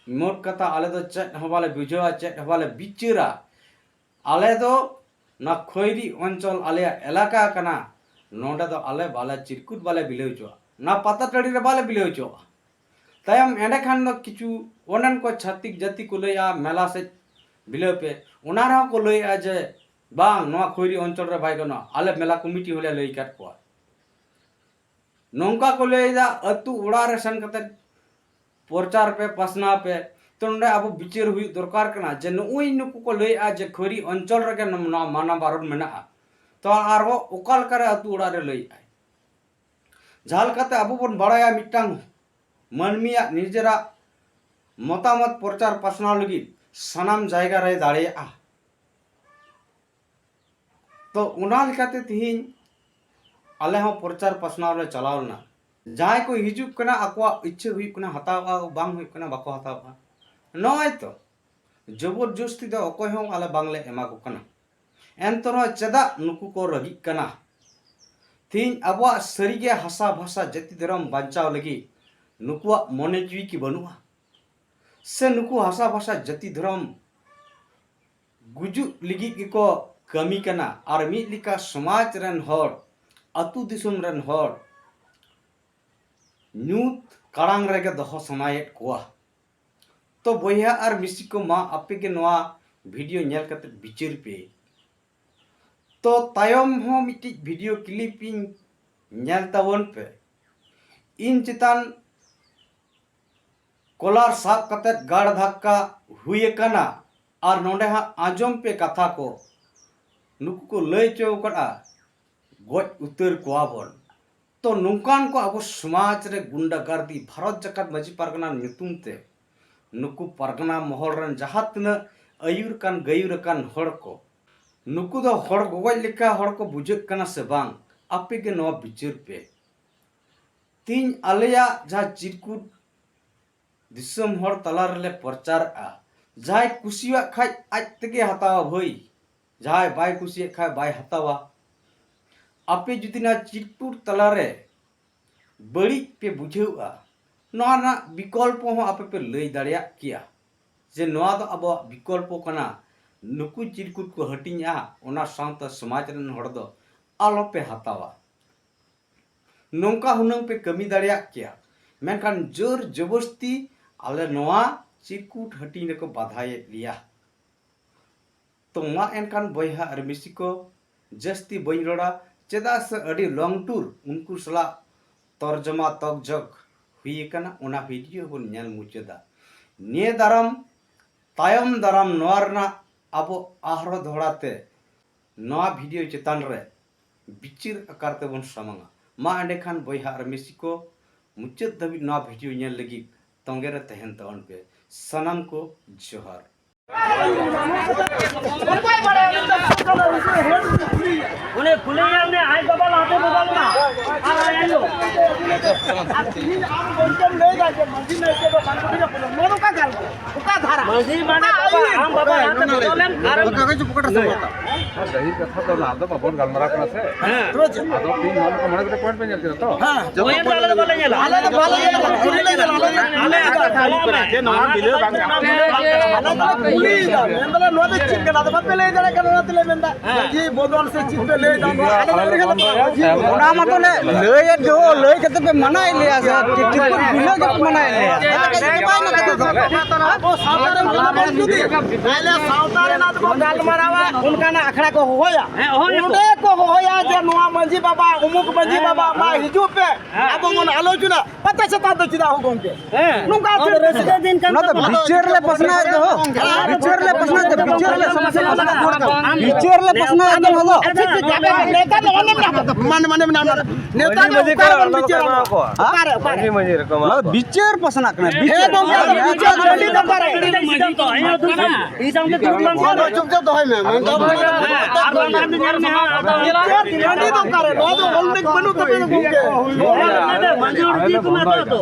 ᱢᱳᱴ ᱠᱟᱛᱷᱟ, ᱟᱞᱮ ᱫᱚ ᱪᱮᱫ ᱦᱚᱸ ᱵᱟᱞᱮ ᱵᱩᱡᱷᱟᱹᱣᱟ, ᱪᱮᱫ ᱦᱚᱸ ᱵᱟᱞᱮ ᱵᱤᱪᱟᱹᱨᱟ᱾ ᱟᱞᱮ ᱫᱚ ᱱᱚᱣᱟ ᱠᱷᱚᱭᱨᱤ ᱚᱧᱪᱚᱞ ᱟᱞᱮᱭᱟᱜ ᱮᱞᱟᱠᱟ ᱠᱟᱱᱟ, ᱱᱚᱰᱮ ᱫᱚ ᱟᱞᱮ ᱵᱟᱞᱮ ᱪᱤᱨᱠᱩᱴ, ᱵᱟᱞᱮ ᱵᱤᱞᱟᱹᱣ ᱦᱚᱪᱚᱣᱟᱜᱼᱟ, ᱱᱚᱣᱟ ᱯᱟᱛᱟ ᱴᱟᱺᱰᱤ ᱨᱮ ᱵᱟᱞᱮ ᱵᱤᱞᱟᱹᱣ ᱦᱚᱪᱚᱣᱟᱜᱼᱟ᱾ ᱛᱟᱭᱚᱢ ᱮᱸᱰᱮ ᱠᱷᱟᱱ ᱫᱚ ᱠᱤᱪᱷᱩ ᱚᱸᱰᱮᱱ ᱠᱚ ᱪᱷᱟᱹᱛᱤᱠ ᱡᱟᱹᱛᱤ ᱠᱚ ᱞᱟᱹᱭᱮᱜᱼᱟ ᱢᱮᱞᱟ ᱥᱮᱫ ᱵᱤᱞᱟᱹᱣ ᱯᱮ, ᱚᱱᱟ ᱨᱮᱦᱚᱸ ᱠᱚ ᱞᱟᱹᱭᱮᱜᱼᱟ ᱡᱮ ᱵᱟᱝ, ᱱᱚᱣᱟ ᱠᱷᱚᱭᱨᱤ ᱚᱧᱪᱚᱞ ᱨᱮ ᱵᱟᱭ ᱜᱟᱱᱚᱜᱼᱟ, ᱟᱞᱮ ᱢᱮᱞᱟ ᱠᱚᱢᱤᱴᱤ ᱦᱚᱸᱞᱮ ᱞᱟᱹᱭ ᱟᱠᱟᱫ ᱠᱚᱣᱟ᱾ ᱱᱚᱝᱠᱟ ᱠᱚ ᱞᱟᱹᱭᱮᱫᱟ ᱟᱹᱛᱩ ᱚᱲᱟᱜ ᱨᱮ ᱥᱮᱱ ᱠᱟᱛᱮ ᱯᱨᱚᱪᱟᱨ ᱯᱮ, ᱯᱟᱥᱱᱟᱣ ᱯᱮ᱾ ᱛᱚ ᱱᱚᱰᱮ ᱟᱵᱚ ᱵᱤᱪᱟᱹᱨ ᱦᱩᱭᱩᱜ ᱫᱚᱨᱠᱟᱨ ᱠᱟᱱᱟ ᱡᱮ ᱱᱩᱜᱼᱩᱭ ᱱᱩᱠᱩ ᱠᱚ ᱞᱟᱹᱭᱮᱜᱼᱟ ᱡᱮ ᱠᱷᱚᱭᱨᱤ ᱚᱧᱪᱚᱞ ᱨᱮᱜᱮ ᱱᱚᱣᱟ ᱢᱟᱱᱟ ᱵᱟᱨᱚᱱ ᱢᱮᱱᱟᱜᱼᱟ, ᱛᱚ ᱟᱨᱦᱚᱸ ᱚᱠᱟ ᱞᱮᱠᱟᱨᱮ ᱟᱹᱛᱩ ᱚᱲᱟᱜ ᱨᱮ ᱞᱟᱹᱭᱮᱜᱼᱟᱭ? ᱡᱟᱦᱟᱸ ᱞᱮᱠᱟᱛᱮ ᱟᱵᱚ ᱵᱚᱱ ᱵᱟᱲᱟᱭᱟ ᱢᱤᱫᱴᱟᱝ ᱢᱟᱹᱱᱢᱤᱭᱟᱜ ᱱᱤᱡᱮᱨᱟᱜ ᱢᱚᱛᱟᱢᱚᱛ ᱯᱨᱚᱪᱟᱨ ᱯᱟᱥᱱᱟᱣ ᱞᱟᱹᱜᱤᱫ ᱥᱟᱱᱟᱢ ᱡᱟᱭᱜᱟ ᱨᱮᱭ ᱫᱟᱲᱮᱭᱟᱜᱼᱟ᱾ ᱛᱚ ᱚᱱᱟ ᱞᱮᱠᱟᱛᱮ ᱛᱮᱦᱮᱧ ᱟᱞᱮ ᱦᱚᱸ ᱯᱨᱚᱪᱟᱨ ᱯᱟᱥᱱᱟᱣ ᱞᱮ ᱪᱟᱞᱟᱣ ᱞᱮᱱᱟ᱾ ᱡᱟᱦᱟᱸᱭ ᱠᱚ ᱦᱤᱡᱩᱜ ᱠᱟᱱᱟ ᱟᱠᱚᱣᱟᱜ ᱤᱪᱪᱷᱟᱹ ᱦᱩᱭᱩᱜ ᱠᱟᱱᱟ ᱦᱟᱛᱟᱣᱟ, ᱵᱟᱝ ᱦᱩᱭᱩᱜ ᱠᱟᱱᱟ ᱵᱟᱠᱚ ᱦᱟᱛᱟᱣᱟ᱾ ᱱᱚᱜᱼᱚᱭ ᱛᱚ ᱡᱚᱵᱚᱨ ᱡᱚᱥᱛᱤ ᱫᱚ ᱚᱠᱚᱭ ᱦᱚᱸ ᱟᱞᱮ ᱵᱟᱝᱞᱮ ᱮᱢᱟ ᱠᱚ ᱠᱟᱱᱟ᱾ ᱮᱱᱛᱮ ᱨᱮᱦᱚᱸ ᱪᱮᱫᱟᱜ ᱱᱩᱠᱩ ᱠᱚ ᱨᱟᱹᱜᱤᱜ ᱠᱟᱱᱟ? ᱛᱮᱦᱮᱧ ᱟᱵᱚᱣᱟᱜ ᱥᱟᱹᱨᱤᱜᱮ ᱦᱟᱥᱟ ᱵᱷᱟᱥᱟ ᱡᱟᱹᱛᱤ ᱫᱷᱚᱨᱚᱢ ᱵᱟᱧᱪᱟᱣ ᱞᱟᱹᱜᱤᱫ ᱱᱩᱠᱩᱣᱟᱜ ᱢᱚᱱᱮ ᱡᱤᱣᱤ ᱠᱤ ᱵᱟᱹᱱᱩᱜᱼᱟ? ᱥᱮ ᱱᱩᱠᱩ ᱦᱟᱥᱟ ᱵᱷᱟᱥᱟ ᱡᱟᱹᱛᱤ ᱫᱷᱚᱨᱚᱢ ᱜᱩᱡᱩᱜ ᱞᱟᱹᱜᱤᱫ ᱜᱮᱠᱚ ᱠᱟᱹᱢᱤ ᱠᱟᱱᱟ ᱟᱨ ᱢᱤᱫ ᱞᱮᱠᱟ ᱥᱚᱢᱟᱡᱽ ᱨᱮᱱ ᱦᱚᱲ, ᱟᱹᱛᱩ ᱫᱤᱥᱚᱢ ᱨᱮᱱ ᱦᱚᱲ ᱧᱩᱛ ᱠᱟᱲᱟᱝ ᱨᱮᱜᱮ ᱫᱚᱦᱚ ᱥᱟᱱᱟᱭᱮᱫ ᱠᱚᱣᱟ? ᱛᱚ ᱵᱚᱭᱦᱟ ᱟᱨ ᱢᱤᱥᱤ ᱠᱚ, ᱢᱟ ᱟᱯᱮ ᱜᱮ ᱱᱚᱣᱟ ᱵᱷᱤᱰᱤᱭᱳ ᱧᱮᱞ ᱠᱟᱛᱮ ᱵᱤᱪᱟᱹᱨ ᱯᱮ᱾ ᱛᱚ ᱛᱟᱭᱚᱢ ᱦᱚᱸ ᱢᱤᱫᱴᱤᱡ ᱵᱷᱤᱰᱤᱭᱳ ᱠᱞᱤᱯ ᱤᱧ ᱧᱮᱞ ᱛᱟᱵᱚᱱ ᱯᱮ᱾ ᱤᱧ ᱪᱮᱛᱟᱱ ᱠᱚᱞᱟᱨ ᱥᱟᱵ ᱠᱟᱛᱮ ᱜᱟᱲ ᱫᱷᱟᱠᱠᱟ ᱦᱩᱭ ᱟᱠᱟᱱᱟ᱾ ᱟᱨ ᱱᱚᱰᱮ ᱦᱟᱸᱜ ᱟᱸᱡᱚᱢ ᱯᱮ ᱠᱟᱛᱷᱟ ᱠᱚ, ᱱᱩᱠᱩ ᱠᱚ ᱞᱟᱹᱭ ᱦᱚᱪᱚ ᱟᱠᱟᱫᱼᱟ, ᱜᱚᱡ ᱩᱛᱟᱹᱨ ᱠᱚᱣᱟ ᱵᱚᱱ᱾ ᱛᱚ ᱱᱚᱝᱠᱟᱱ ᱠᱚ ᱟᱵᱚ ᱥᱚᱢᱟᱡᱽ ᱨᱮ ᱜᱩᱱᱰᱟᱜᱟᱨᱫᱤ ᱵᱷᱟᱨᱚᱛ ᱡᱟᱠᱟᱛ ᱢᱟᱹᱡᱷᱤ ᱯᱟᱨᱜᱟᱱᱟ ᱧᱩᱛᱩᱢ ᱛᱮ ᱱᱩᱠᱩ ᱯᱟᱨᱜᱟᱱᱟ ᱢᱚᱦᱚᱞ ᱨᱮᱱ ᱡᱟᱦᱟᱸ ᱛᱤᱱᱟᱹᱜ ᱟᱹᱭᱩᱨ ᱠᱟᱱ ᱜᱟᱹᱭᱩᱨ ᱟᱠᱟᱱ ᱦᱚᱲ ᱠᱚ, ᱱᱩᱠᱩ ᱫᱚ ᱦᱚᱲ ᱜᱚᱜᱚᱡ ᱞᱮᱠᱟ ᱦᱚᱲ ᱠᱚ ᱵᱩᱡᱷᱟᱹᱜ ᱠᱟᱱᱟ ᱥᱮ ᱵᱟᱝ? ᱟᱯᱮ ᱜᱮ ᱱᱚᱣᱟ ᱵᱤᱪᱟᱹᱨ ᱯᱮ᱾ ᱛᱤᱦᱤᱧ ᱟᱞᱮᱭᱟᱜ ᱡᱟᱦᱟᱸ ᱪᱤᱨᱠᱩᱴ ᱫᱤᱥᱚᱢ ᱦᱚᱲ ᱛᱟᱞᱟ ᱨᱮᱞᱮ ᱯᱨᱚᱪᱟᱨᱮᱜᱼᱟ, ᱡᱟᱦᱟᱸᱭ ᱠᱩᱥᱤᱭᱟᱜ ᱠᱷᱟᱡ ᱟᱡ ᱛᱮᱜᱮ ᱦᱟᱛᱟᱣᱟ ᱵᱷᱟᱹᱭ, ᱡᱟᱦᱟᱸᱭ ᱵᱟᱭ ᱠᱩᱥᱤᱭᱟᱜ ᱠᱷᱟᱡ ᱵᱟᱭ ᱦᱟᱛᱟᱣᱟ᱾ ᱟᱯᱮ ᱡᱩᱫᱤ ᱱᱚᱣᱟ ᱪᱤᱨᱠᱩᱴ ᱛᱟᱞᱟᱨᱮ ᱵᱟᱹᱲᱤᱡ ᱯᱮ ᱵᱩᱡᱷᱟᱹᱣᱟ, ᱱᱚᱣᱟ ᱨᱮᱱᱟᱜ ᱵᱤᱠᱚᱞᱯᱚ ᱦᱚᱸ ᱟᱯᱮ ᱯᱮ ᱞᱟᱹᱭ ᱫᱟᱲᱮᱭᱟᱜ ᱠᱮᱭᱟ ᱡᱮ ᱱᱚᱣᱟ ᱫᱚ ᱟᱵᱚᱣᱟᱜ ᱵᱤᱠᱚᱞᱯᱚ ᱠᱟᱱᱟ, ᱱᱩᱠᱩ ᱪᱤᱨᱠᱩᱴ ᱠᱚ ᱦᱟᱹᱴᱤᱧᱟ, ᱚᱱᱟ ᱥᱟᱶᱛᱟ ᱥᱚᱢᱟᱡᱽ ᱨᱮᱱ ᱦᱚᱲ ᱫᱚ ᱟᱞᱚ ᱯᱮ ᱦᱟᱛᱟᱣᱟ᱾ ᱱᱚᱝᱠᱟ ᱦᱩᱱᱟᱹᱝ ᱯᱮ ᱠᱟᱹᱢᱤ ᱫᱟᱲᱮᱭᱟᱜ ᱠᱮᱭᱟ, ᱢᱮᱱᱠᱷᱟᱱ ᱡᱳᱨ ᱡᱚᱵᱚᱥᱛᱤ ᱟᱞᱮ ᱱᱚᱣᱟ ᱪᱤᱨᱠᱩᱴ ᱦᱟᱹᱴᱤᱧ ᱨᱮᱠᱚ ᱵᱟᱫᱷᱟᱭᱮᱫ ᱞᱮᱭᱟ᱾ ᱛᱚ ᱢᱟ ᱮᱱᱠᱷᱟᱱ ᱵᱚᱭᱦᱟ ᱟᱨ ᱢᱤᱥᱤ ᱠᱚ, ᱡᱟᱹᱥᱛᱤ ᱵᱟᱹᱧ ᱨᱚᱲᱟ, ᱪᱮᱫᱟᱜ ᱥᱮ ᱟᱹᱰᱤ ᱞᱚᱝ ᱴᱩᱨ ᱩᱱᱠᱩ ᱥᱟᱞᱟᱜ ᱛᱚᱨᱡᱚᱢᱟ ᱛᱚᱠ ᱡᱚᱠ ᱦᱩᱭ ᱟᱠᱟᱱᱟ, ᱚᱱᱟ ᱵᱷᱤᱰᱤᱭᱳ ᱵᱚᱱ ᱧᱮᱞ ᱢᱩᱪᱟᱹᱫᱟ᱾ ᱱᱤᱭᱟᱹ ᱫᱟᱨᱟᱢ, ᱛᱟᱭᱚᱢ ᱫᱟᱨᱟᱢ ᱱᱚᱣᱟ ᱨᱮᱱᱟᱜ ᱟᱵᱚ ᱟᱨᱦᱚᱸ ᱫᱚᱦᱲᱟ ᱛᱮ ᱱᱚᱣᱟ ᱵᱷᱤᱰᱤᱭᱳ ᱪᱮᱛᱟᱱ ᱨᱮ ᱵᱤᱪᱟᱹᱨ ᱟᱠᱟᱨ ᱛᱮᱵᱚᱱ ᱥᱟᱢᱟᱝᱟ᱾ ᱢᱟ ᱮᱸᱰᱮᱠᱷᱟᱱ ᱵᱚᱭᱦᱟ ᱟᱨ ᱢᱤᱥᱤ ᱠᱚ, ᱢᱩᱪᱟᱹᱫ ᱫᱷᱟᱹᱵᱤᱡ ᱱᱚᱣᱟ ᱵᱷᱤᱰᱤᱭᱳ ᱧᱮᱞ ᱞᱟᱹᱜᱤᱫ ᱛᱚᱸᱜᱮ ᱨᱮ ᱛᱟᱦᱮᱱ ᱛᱟᱵᱚᱱ ᱯᱮ᱾ ᱥᱟᱱᱟᱢ ᱠᱚ ᱡᱚᱦᱟᱨ᱾ ᱩᱱᱤ ᱠᱩᱞᱤᱭᱮᱭᱟ, ᱩᱱᱤ ᱟᱡ ᱵᱟᱵᱟ ᱞᱟᱦᱟᱛᱮ ᱵᱚᱫᱚᱞ ᱮᱱᱟ᱾ ᱟᱨ ᱟᱡ ᱟᱭᱳ᱾ ᱟᱨ ᱛᱤᱦᱤᱧ ᱟᱢ ᱜᱚᱢᱠᱮᱢ ᱞᱟᱹᱭ ᱮᱫᱟ ᱡᱮ ᱢᱟᱹᱡᱷᱤ ᱱᱟᱭᱠᱮ ᱫᱚ ᱵᱟᱝ ᱠᱚ ᱵᱷᱮᱡᱟ ᱠᱚᱣᱟ᱾ ᱱᱚᱣᱟ ᱫᱚ ᱚᱠᱟ ᱜᱟᱞ? ᱚᱠᱟ ᱫᱷᱟᱨᱟ? ᱢᱟᱹᱡᱷᱤ ᱢᱟᱱᱮ ᱚᱠᱟ ᱵᱟᱵᱟ, ᱟᱹᱭᱤᱱ? ᱟᱢ ᱵᱟᱵᱟ ᱞᱟᱦᱟᱛᱮ ᱵᱚᱫᱚᱞ ᱮᱱ ᱟᱨ ᱟᱨ ᱜᱟᱹᱦᱤᱨ ᱠᱟᱛᱷᱟ ᱫᱚ ᱱᱚᱣᱟ ᱫᱚ ᱵᱟᱵᱚᱱ ᱜᱟᱞᱢᱟᱨᱟᱣ ᱠᱟᱱᱟ ᱥᱮ᱾ ᱦᱮᱸ᱾ ᱟᱫᱚ ᱛᱤᱦᱤᱧ ᱱᱚᱣᱟ ᱠᱚ ᱢᱚᱬᱮ ᱜᱚᱴᱮᱡ ᱯᱚᱭᱮᱱᱴ ᱯᱮ ᱧᱮᱞ ᱠᱮᱫᱟ ᱛᱚ? ᱦᱮᱸ᱾ ᱯᱚᱭᱮᱱᱴ ᱫᱚ ᱟᱞᱮ ᱫᱚ ᱵᱟᱞᱮ ᱧᱮᱞᱟ᱾ ᱟᱞᱮ ᱫᱚ ᱵᱟᱞᱮ ᱧᱮᱞᱟ, ᱠᱩᱞᱤ ᱞᱮ ᱧᱮᱞᱟ, ᱟᱞᱮ ᱫᱚ ᱟᱞᱮ ᱟᱞᱮ ᱟᱞᱮ ᱟᱞᱮ ᱠᱩᱞᱤ ᱫᱚ ᱢᱮᱱ ᱫᱟᱞᱮ ᱱᱚᱣᱟ ᱫᱚ ᱪᱮᱫ ᱠᱟᱱᱟ? ᱟᱫᱚ ᱵᱟᱯᱮ ᱞᱟᱹᱭ ᱫᱟᱲᱮᱭᱟᱜ ᱠᱟᱱᱟ, ᱚᱱᱟ ᱛᱮᱞᱮ ᱢᱮᱱᱫᱟ᱾ ᱦᱮᱸ᱾ ᱢᱟᱹᱡᱷᱤ ᱵᱚᱫᱚᱞ ᱥᱮ ᱪᱮᱫ ᱯᱮ ᱞᱟᱹᱭ ᱫᱟ? ᱱᱚᱣᱟ ᱟᱞᱮ ᱫᱚ ᱟᱹᱰᱤ ᱜᱟᱱ ᱢᱟᱹᱡᱷᱤ ᱚᱱᱟ ᱢᱟᱛᱚ ᱞᱮ ᱞᱟᱹᱭᱮᱫ ᱫᱚ, ᱞᱟᱹᱭ ᱠᱟᱛᱮ ᱯᱮ ᱢᱟᱱᱟᱭᱮᱫ ᱞᱮᱭᱟ ᱥᱮ, ᱴᱷᱤᱠ ᱴᱷᱤᱠ ᱵᱤᱱᱟᱹ ᱜᱮ ᱯᱮ ᱢᱟᱱᱟᱭᱮᱫ ᱞᱮᱭᱟ᱾ ᱟᱵᱚ ᱥᱟᱶᱛᱟ ᱨᱮᱱ ᱠᱟᱱᱟ ᱵᱚᱱ ᱡᱩᱫᱤ, ᱛᱟᱦᱞᱮ ᱥᱟᱶᱛᱟ ᱨᱮᱱᱟᱜ ᱫᱚ ᱵᱚᱱ ᱜᱟᱞᱢᱟᱨᱟᱣᱟ, ᱚᱱᱠᱟᱱᱟᱜ ᱟᱠᱷᱲᱟ ᱠᱚ ᱦᱚᱦᱚᱭᱟ᱾ ᱦᱮᱸ, ᱦᱚᱦᱚᱭᱟᱠᱚ᱾ ᱚᱸᱰᱮ ᱠᱚ ᱦᱚᱦᱚᱭᱟ ᱡᱮ, "ᱱᱚᱣᱟ ᱢᱟᱹᱡᱷᱤ ᱵᱟᱵᱟ, ᱩᱢᱩᱠ ᱢᱟᱹᱡᱷᱤ ᱦᱮᱸ, ᱵᱟᱵᱟ, ᱢᱟ ᱦᱮᱸ, ᱦᱤᱡᱩᱜ ᱯᱮ, ᱦᱮᱸ, ᱟᱵᱚ ᱵᱚᱱ ᱟᱞᱳᱪᱚᱱᱟ᱾" ᱯᱟᱛᱟ ᱪᱷᱟᱛᱟ ᱫᱚ ᱪᱮᱫᱟᱜ ᱦᱳ ᱜᱚᱢᱠᱮ? ᱦᱮᱸ᱾ ᱱᱚᱝᱠᱟ ᱟᱹᱛᱷᱟᱹᱲᱤ ᱨᱟᱹᱥᱠᱟᱹ ᱫᱤᱱ ᱠᱟᱱ ᱱᱚᱣᱟ ᱫᱚ ᱛᱟᱵᱚᱱᱟ᱾ ᱵᱤᱪᱟᱹᱨ ᱞᱮ ᱯᱟᱥᱱᱟᱣᱮᱫ ᱫᱚ᱾ ᱵᱤᱪᱟᱹᱨ ᱞᱮ ᱯᱟᱥᱱᱟᱣᱮᱫ ᱫᱚ, ᱵᱤᱪᱟᱹᱨ ᱞᱮ ᱯᱟᱥᱱᱟᱣᱮᱫ ᱫᱚ᱾ ᱟᱪᱪᱷᱟ, ᱴᱷᱤᱠ, ᱴᱷᱤᱠ, ᱟᱵᱮᱱ ᱱᱮᱛᱟ ᱫᱚ ᱚᱱᱮ ᱢᱮᱱᱟᱜ ᱵᱚᱱᱟ᱾ ᱢᱟᱱᱮ, ᱢᱟᱱᱮ, ᱢᱟᱱᱮ, ᱢᱟᱱᱮ, ᱱᱮᱛᱟ ᱫᱚ ᱢᱟᱹᱡᱷᱤ ᱚᱠᱟ ᱨᱮᱵᱚᱱ ᱵᱤᱪᱟᱹᱨᱟ? ᱚᱠᱟᱨᱮ, ᱚᱠᱟᱨᱮ? ᱢᱟᱹᱡᱷᱤ, ᱢᱟᱹᱡᱷᱤ ᱨᱚᱠᱚᱢ᱾ ᱱᱚᱣᱟ ᱫᱚ ᱵᱤᱪᱟᱹᱨ ᱯᱟᱥᱱᱟᱜ ᱠᱟᱱᱟ, ᱦᱮᱸ, ᱵᱤᱪᱟᱹᱨ᱾ ᱜᱚᱢᱠᱮ, ᱟᱫᱚ ᱵᱤᱪᱟᱹᱨ ᱴᱟᱺᱰᱤ ᱫᱚ ᱚᱠᱟᱨᱮ? ᱦᱮᱸ, ᱪᱩᱯᱪᱟᱯ ᱫᱚᱦᱚᱭ ᱢᱮ᱾ ᱟᱨ ᱵᱟᱝᱠᱷᱟᱱ ᱫᱚ ᱧᱮᱞ ᱢᱮ ᱦᱟᱸᱜ, ᱟᱫᱚ ᱵᱤᱪᱟᱹᱨ ᱴᱟᱺᱰᱤ ᱫᱚ ᱚᱠᱟᱨᱮ? ᱱᱚᱣᱟ ᱫᱚ ᱚᱞ ᱢᱤᱠ ᱵᱟᱹᱱᱩᱜ ᱛᱟᱯᱮᱭᱟ ᱜᱚᱢᱠᱮ᱾ ᱢᱟᱹᱡᱷᱤ ᱦᱚᱲ ᱫᱚ ᱤᱫᱤ ᱠᱚ ᱢᱮ ᱛᱚ᱾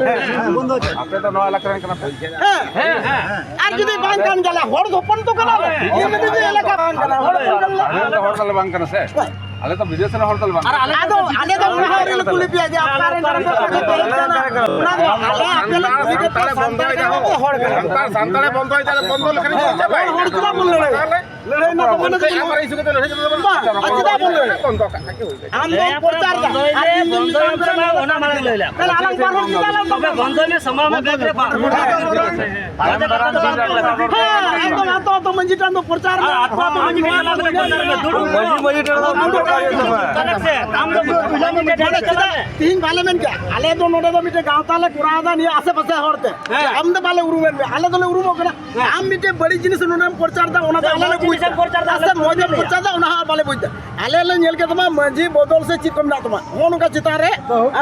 ᱟᱯᱮ ᱫᱚ ᱱᱚᱣᱟ ᱮᱞᱟᱠᱟ ᱨᱮᱱ ᱠᱟᱱᱟ ᱯᱮ? ᱦᱮᱸ, ᱦᱮᱸ, ᱦᱮᱸ᱾ ᱟᱨ ᱡᱩᱫᱤ ᱵᱟᱝ ᱠᱟᱱ ᱜᱮᱭᱟ, ᱦᱚᱲ ᱦᱚᱯᱚᱱ ᱛᱚ ᱠᱟᱱᱟ ᱞᱮ᱾ ᱤᱧ ᱡᱩᱫᱤ ᱮᱞᱟᱠᱟ ᱵᱟᱝ ᱠᱟᱱᱟ, ᱦᱚᱲ ᱦᱚᱯᱚᱱ ᱠᱟᱱᱟ ᱞᱮ᱾ ᱟᱞᱮ ᱫᱚ ᱦᱚᱲ ᱫᱚᱞᱮ ᱵᱟᱝ ᱠᱟᱱᱟ ᱥᱮ᱾ ᱟᱞᱮ ᱫᱚ ᱵᱤᱫᱮᱥ ᱨᱮᱱ ᱦᱚᱲ ᱫᱚᱞᱮ ᱵᱟᱝ ᱠᱟᱱᱟ᱾ ᱟᱫᱚ ᱟᱞᱮ ᱫᱚ ᱚᱱᱟ ᱦᱚᱸ ᱟᱹᱣᱨᱤ ᱞᱮ ᱠᱩᱞᱤ ᱯᱮᱭᱟ ᱡᱮ ᱟᱯᱮ ᱨᱮᱱ ᱠᱟᱱᱟ ᱯᱮ, ᱟᱯᱮ ᱨᱮᱱ ᱠᱟᱱᱟ ᱯᱮ᱾ ᱚᱱᱟ ᱫᱚ ᱟᱞᱮ ᱟᱯᱮ ᱞᱮ ᱥᱟᱱᱛᱟᱲ, ᱠᱩᱞᱤ ᱯᱮᱭᱟ, ᱥᱟᱱᱛᱟᱲ ᱥᱟᱱᱛᱟᱲ ᱵᱚᱱᱫᱚᱭ ᱫᱟᱞᱮ, ᱵᱚᱱᱫᱚ ᱞᱮᱠᱷᱟᱱ ᱜᱮ ᱦᱚᱲ ᱪᱟᱵᱟᱭ᱾ ᱦᱚᱲ ᱪᱮᱫᱟᱜ ᱵᱚᱱ ᱞᱟᱹᱲᱦᱟᱹᱭᱟ? ᱞᱟᱹᱲᱦᱟᱹᱭ ᱨᱮᱱᱟᱜ ᱫᱚ ᱢᱟᱱᱮ ᱫᱚ ᱚᱱᱠᱟ ᱵᱟᱹᱱᱩᱜᱼᱟ᱾ ᱟᱵᱟᱨ ᱤᱥᱩ ᱠᱟᱛᱮ ᱞᱟᱹᱲᱦᱟᱹᱭ ᱠᱟᱛᱮ ᱫᱚ ᱵᱟᱝ᱾ ᱵᱟᱝ, ᱟᱨ ᱪᱮᱫᱟᱜ ᱵᱚᱱ ᱞᱟᱹᱲᱦᱟᱹᱭᱟ? ᱵᱚᱱᱫᱚ ᱠᱟᱜ ᱠᱷᱟᱡ ᱜᱮ ᱦᱩᱭ ᱠᱟᱱᱟ᱾ ᱟᱢ ᱫᱚᱢ ᱯᱨᱚᱪᱟᱨ ᱫᱟ, ᱟᱨ ᱤᱧ ᱫᱚᱧ ᱯᱨᱚᱪᱟᱨ ᱫᱟ᱾ ᱚᱱᱟ ᱢᱟᱲᱟᱝ ᱞᱟᱹᱭ ᱞᱮᱢ᱾ ᱛᱟᱦᱞᱮ ᱟᱞᱟᱝ ᱵᱟᱨ ᱦᱚᱲ ᱪᱮᱫᱟᱜ ᱞᱟᱝ ᱛᱚᱵᱮ ᱵᱚᱱᱫᱚᱭ ᱢᱮ, ᱥᱟᱢᱟᱝ ᱢᱮ, ᱵᱮᱜᱽ ᱨᱮ ᱵᱟᱝ᱾ ᱦᱮᱸ, ᱮᱠᱫᱚᱢ, ᱮᱠᱫᱚᱢ, ᱮᱠᱫᱚᱢ, ᱢᱟᱹᱡᱷᱤ ᱴᱷᱮᱱ ᱫᱚ ᱯᱨᱚᱪᱟᱨ ᱢᱮ᱾ ᱟᱨ ᱟᱛᱳ ᱟᱛᱳ ᱢᱟᱹᱡᱷᱤ ᱴᱷᱮᱱ ᱫᱚ ᱯᱨᱚᱪᱟᱨ ᱢᱮ᱾ ᱫᱩᱲᱩᱵ ᱢᱮ᱾ ᱢᱟᱹᱡᱷᱤ, ᱢᱟᱹᱡᱷᱤ ᱴᱷᱮᱱ ᱫᱚ ᱯᱨᱚᱪᱟᱨ ᱦᱩᱭᱩᱜ ᱛᱟᱢᱟ᱾ ᱪᱟᱞᱟᱜ ᱥᱮ, ᱟᱢ ᱫᱚ ᱢᱟᱱᱮ ᱪᱮᱫᱟᱜ ᱛᱤᱦᱤᱧ ᱵᱟᱞᱮ ᱢᱮᱱ ᱠᱮᱭᱟ? ᱟᱞᱮ ᱫᱚ ᱱᱚᱰᱮ ᱫᱚ ᱢᱤᱫᱴᱮᱱ ᱜᱟᱶᱛᱟ ᱞᱮ ᱠᱚᱨᱟᱣ ᱮᱫᱟ ᱱᱤᱭᱟᱹ ᱟᱥᱮ ᱯᱟᱥᱮ ᱦᱚᱲ ᱛᱮ᱾ ᱦᱮᱸ᱾ ᱟᱢ ᱫᱚ ᱵᱟᱞᱮ ᱩᱨᱩᱢᱮᱫ ᱢᱮᱭᱟ, ᱟᱞᱮ ᱫᱚᱞᱮ ᱩᱨᱩᱢᱚᱜ ᱠᱟᱱᱟ᱾ ᱦᱮᱸ᱾ ᱟᱢ ᱢᱤᱫᱴᱮᱱ ᱵᱟᱹᱲᱤᱡ ᱡᱤᱱᱤᱥ ᱱᱚᱰᱮᱢ ᱯᱨᱚᱪᱟᱨ ᱫᱟ, ᱚᱱᱟ ᱫᱚ ᱟᱞᱮ ᱞᱮ ᱵᱩᱡᱽ ᱫᱟ᱾ ᱟᱨ ᱥᱮ ᱢᱚᱡᱽ ᱮᱢ ᱯᱨᱚᱪᱟᱨ ᱫᱟ, ᱚᱱᱟ ᱦᱚᱸ ᱵᱟᱞᱮ ᱵᱩᱡᱽ ᱫᱟ᱾ ᱟᱞᱮ ᱞᱮ ᱧᱮᱞ ᱠᱮᱫ ᱛᱟᱢᱟ ᱢᱟᱹᱡᱷᱤ ᱵᱚᱫᱚᱞ ᱥᱮ ᱪᱮᱫ ᱠᱚ ᱢᱮᱱᱟᱜ ᱛᱟᱢᱟ, ᱱᱚᱜᱼᱚ ᱱᱚᱝᱠᱟ ᱪᱮᱛᱟᱱ ᱨᱮ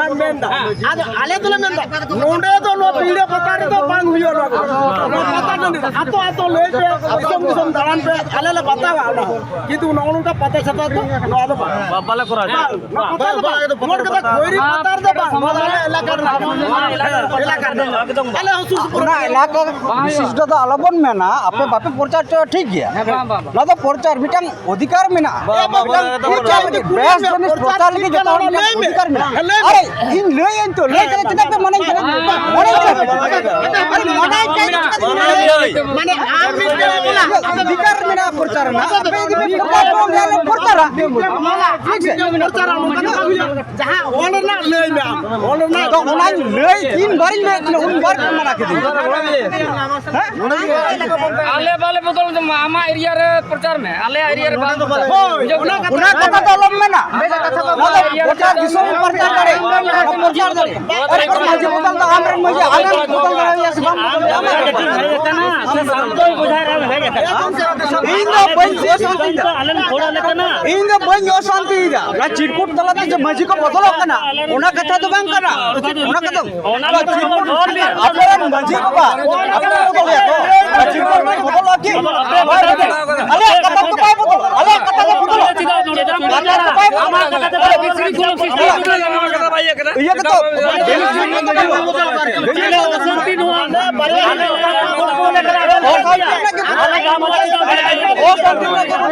ᱟᱢ ᱢᱮᱱ ᱫᱟ᱾ ᱟᱫᱚ ᱟᱞᱮ ᱫᱚᱞᱮ ᱢᱮᱱ ᱫᱟ, ᱱᱚᱰᱮ ᱫᱚ ᱱᱚᱣᱟ ᱯᱤᱲᱟᱹ ᱯᱟᱛᱟ ᱨᱮᱫᱚ ᱵᱟᱝ ᱦᱩᱭᱩᱜᱼᱟ ᱱᱚᱣᱟ ᱠᱚᱫᱚ᱾ ᱱᱚᱣᱟ ᱯᱟᱛᱟ ᱴᱟᱺᱰᱤ ᱨᱮ ᱟᱛᱳ ᱟᱛᱳ ᱞᱟᱹᱭ ᱯᱮ, ᱫᱤᱥᱚᱢ ᱫᱤᱥᱚᱢ ᱫᱟᱬᱟᱱ ᱯᱮ, ᱟᱞᱮ ᱞᱮ ᱵᱟᱛᱟᱣᱟ ᱚᱱᱟ ᱦᱚᱸ᱾ ᱠᱤᱱᱛᱩ ᱱᱚᱜᱼᱚ ᱱᱚᱝᱠᱟ ᱯᱟᱛᱟ ᱪᱷᱟᱛᱟ ᱫᱚ ᱱᱚᱣᱟ ᱫᱚ ᱵᱟᱝ᱾ ᱵᱟ-, ᱵᱟᱞᱮ ᱠᱚᱨᱟᱣ ᱦᱚᱪᱚᱭᱟ᱾ ᱵᱟᱝ, ᱱᱚᱣᱟ ᱠᱟᱛᱷᱟ ᱠᱚ ᱠᱚᱭᱨᱤ ᱯᱟᱛᱟ ᱨᱮᱫᱚ ᱵᱟᱝ, ᱱᱚᱣᱟ ᱫᱚ ᱟᱞᱮ ᱮᱞᱟᱠᱟ ᱨᱮᱱᱟᱜ᱾ ᱱᱚᱣᱟ ᱮᱞᱟᱠᱟ ᱨᱮᱱᱟᱜ᱾ ᱮᱞᱟᱠᱟ ᱨᱮᱱᱟᱜ᱾ ᱟᱞᱮ ᱦᱚᱸ ᱥᱩᱨ ᱥᱩᱯᱩᱨ ᱚᱱᱟ ᱨᱮ᱾ ᱮᱞᱟᱠᱟ ᱵᱤᱥᱤᱥᱴ ᱫᱚ ᱟᱞᱚᱵᱚᱱ ᱢᱮᱱᱟ, ᱟᱯᱮ ᱵᱟᱯᱮ ᱯᱨᱚᱪᱟᱨ ᱦᱚᱪᱚᱭᱟ, ᱴᱷᱤᱠ ᱜᱮᱭᱟ᱾ ᱦᱮᱸ, ᱵᱟᱝ, ᱵᱟᱝ, ᱵᱟᱝ᱾ ᱱᱚᱣᱟ ᱫᱚ ᱯᱨᱚᱪᱟᱨ ᱢᱤᱫᱴᱟᱝ ᱚᱫᱷᱤᱠᱟᱨ ᱢᱮᱱᱟᱜᱼᱟ᱾ ᱵᱟᱝ, ᱵᱟᱝ, ᱢᱤᱫᱴᱟᱝ ᱵᱟᱝ, ᱯᱨᱚᱪᱟᱨ ᱵᱟᱝ, ᱞᱟᱹᱜᱤᱫ, ᱵᱟᱝ, ᱵᱮᱥ ᱵᱟᱝ, ᱡᱤᱱᱤᱥ ᱯᱨᱚᱪᱟᱨ ᱯᱨᱚᱪᱟᱨ ᱞᱟᱹᱜᱤᱫ ᱡᱚᱛᱚ ᱦᱚᱲ ᱞᱟᱹᱭ ᱢᱮ᱾ ᱚᱫᱷᱤᱠᱟᱨ ᱢᱮᱱᱟᱜᱼᱟ᱾ ᱞᱟᱹᱭ ᱢᱮ᱾ ᱟᱨᱮ, ᱤᱧ ᱞᱟᱹᱭᱟᱹᱧ ᱛᱚ, ᱞᱟᱹᱭ ᱠᱟᱛᱮ ᱪᱮᱫᱟᱜ ᱯᱮ ᱢᱟᱱᱟᱧ ᱠᱟᱱᱟ? ᱢᱟᱱᱟᱧ ᱠᱟᱱᱟ᱾ ᱟᱨᱮ, ᱢᱟᱱᱟᱧ ᱠᱟᱱᱟ᱾ ᱢᱟᱱᱮ, ᱟᱢ ᱢᱤᱫᱴᱮᱱ ᱚᱫᱷᱤᱠᱟᱨ ᱢᱮᱱᱟᱜᱼᱟ ᱯᱨᱚᱪᱟᱨ ᱨᱮᱱᱟᱜ᱾ ᱟᱯᱮ ᱡᱩᱫᱤ ᱯᱮ ᱯᱨᱚᱪᱟᱨ ᱠᱷᱟᱱ, ᱟᱞᱮ ᱯᱨᱚᱪᱟᱨ ᱴᱷᱤᱠ ᱥᱮ? ᱡᱟᱦᱟᱸ ᱚᱞ ᱨᱮᱱᱟᱜ ᱞᱟᱹᱭ ᱢᱮ ᱟᱢ᱾ ᱚᱞ ᱨᱮᱱᱟᱜ ᱛᱚ ᱚᱱᱟᱧ ᱞᱟᱹᱭ, ᱛᱤᱱ ᱵᱟᱨᱤᱧ ᱞᱟᱹᱭᱮᱫ ᱛᱟᱦᱮᱱᱟ, ᱩᱱ ᱵᱟᱨ ᱠᱚ ᱢᱟᱱᱟ ᱠᱤᱫᱤᱧ᱾ ᱦᱮᱸ? ᱟᱞᱮ ᱵᱟᱞᱮ ᱵᱚᱫᱚᱞ ᱫᱚ ᱟᱢᱟᱜ ᱮᱨᱤᱭᱟ ᱨᱮ ᱯᱨᱚᱪᱟᱨ ᱢᱮ, ᱟᱞᱮᱭᱟᱜ ᱮᱨᱤᱭᱟ ᱨᱮ ᱵᱟᱞᱮ ᱵᱚᱫᱚᱞ᱾ ᱦᱳᱭ, ᱚᱱᱟ ᱠᱟᱛᱷᱟ ᱫᱚ ᱟᱞᱚᱢ ᱢᱮᱱᱟ᱾ ᱚᱱᱟ ᱫᱚ ᱜᱚᱴᱟ ᱫᱤᱥᱚᱢ ᱮᱢ ᱯᱨᱚᱪᱟᱨ ᱫᱟᱲᱮᱭᱟᱜᱼᱟ᱾ ᱯᱨᱚᱪᱟᱨ ᱫᱟᱲᱮᱭᱟᱜᱼᱟ᱾ ᱮᱨᱯᱚᱨ ᱢᱟᱹᱡᱷᱤ ᱵᱚᱫᱚᱞ ᱫᱚ ᱟᱢᱨᱮᱱ ᱢᱟᱹᱡᱷᱤ, ᱟᱞᱮ ᱵᱚᱫᱚᱞ ᱫᱟᱲᱮᱭᱟᱭᱟ ᱥᱮ ᱵᱟᱝ? ᱤᱧ ᱫᱚ ᱵᱟᱹᱧ ᱚᱥᱟᱱᱛᱤ ᱫᱟ᱾ ᱤᱧ ᱫᱚ ᱵᱟᱹᱧ ᱚᱥᱟᱱᱛᱤ ᱫᱟ᱾ ᱚᱱᱟ ᱪᱤᱨᱠᱩᱴ ᱛᱟᱞᱟᱛᱮ ᱡᱮ ᱢᱟᱹᱡᱷᱤ ᱠᱚ ᱵᱚᱫᱚᱞᱚᱜ ᱠᱟᱱᱟ, ᱚᱱᱟ ᱠᱟᱛᱷᱟ ᱫᱚ ᱵᱟᱝ ᱠᱟᱱᱟ᱾ ᱚᱱᱟ ᱠᱟᱛᱷᱟ ᱟᱯᱮᱨᱮᱱ ᱢᱟᱹᱡᱷᱤ ᱵᱟᱵᱟ, ᱟᱯᱮ ᱵᱚᱫᱚᱞᱮᱭᱟ ᱠᱚ᱾ ᱚᱱᱟ ᱪᱤᱨᱠᱩᱴ ᱵᱚᱫᱚᱞᱚᱜᱼᱟ ᱠᱤ? ᱟᱞᱮᱭᱟᱜ ᱠᱟᱛᱷᱟ ᱫᱚ ᱵᱟᱭ ᱵᱚᱫᱚᱞᱚᱜᱼᱟ᱾ ᱟᱞᱮᱭᱟᱜ ᱠᱟᱛᱷᱟ ᱫᱚ ᱵᱚᱫᱚᱞᱚᱜᱼᱟ᱾ ᱟᱞᱮᱭᱟᱜ ᱠᱟᱛᱷᱟ ᱫᱚ ᱵᱚᱫᱚᱞᱚᱜᱼᱟ᱾ ᱤᱭᱟᱹ ᱠᱟᱛᱮ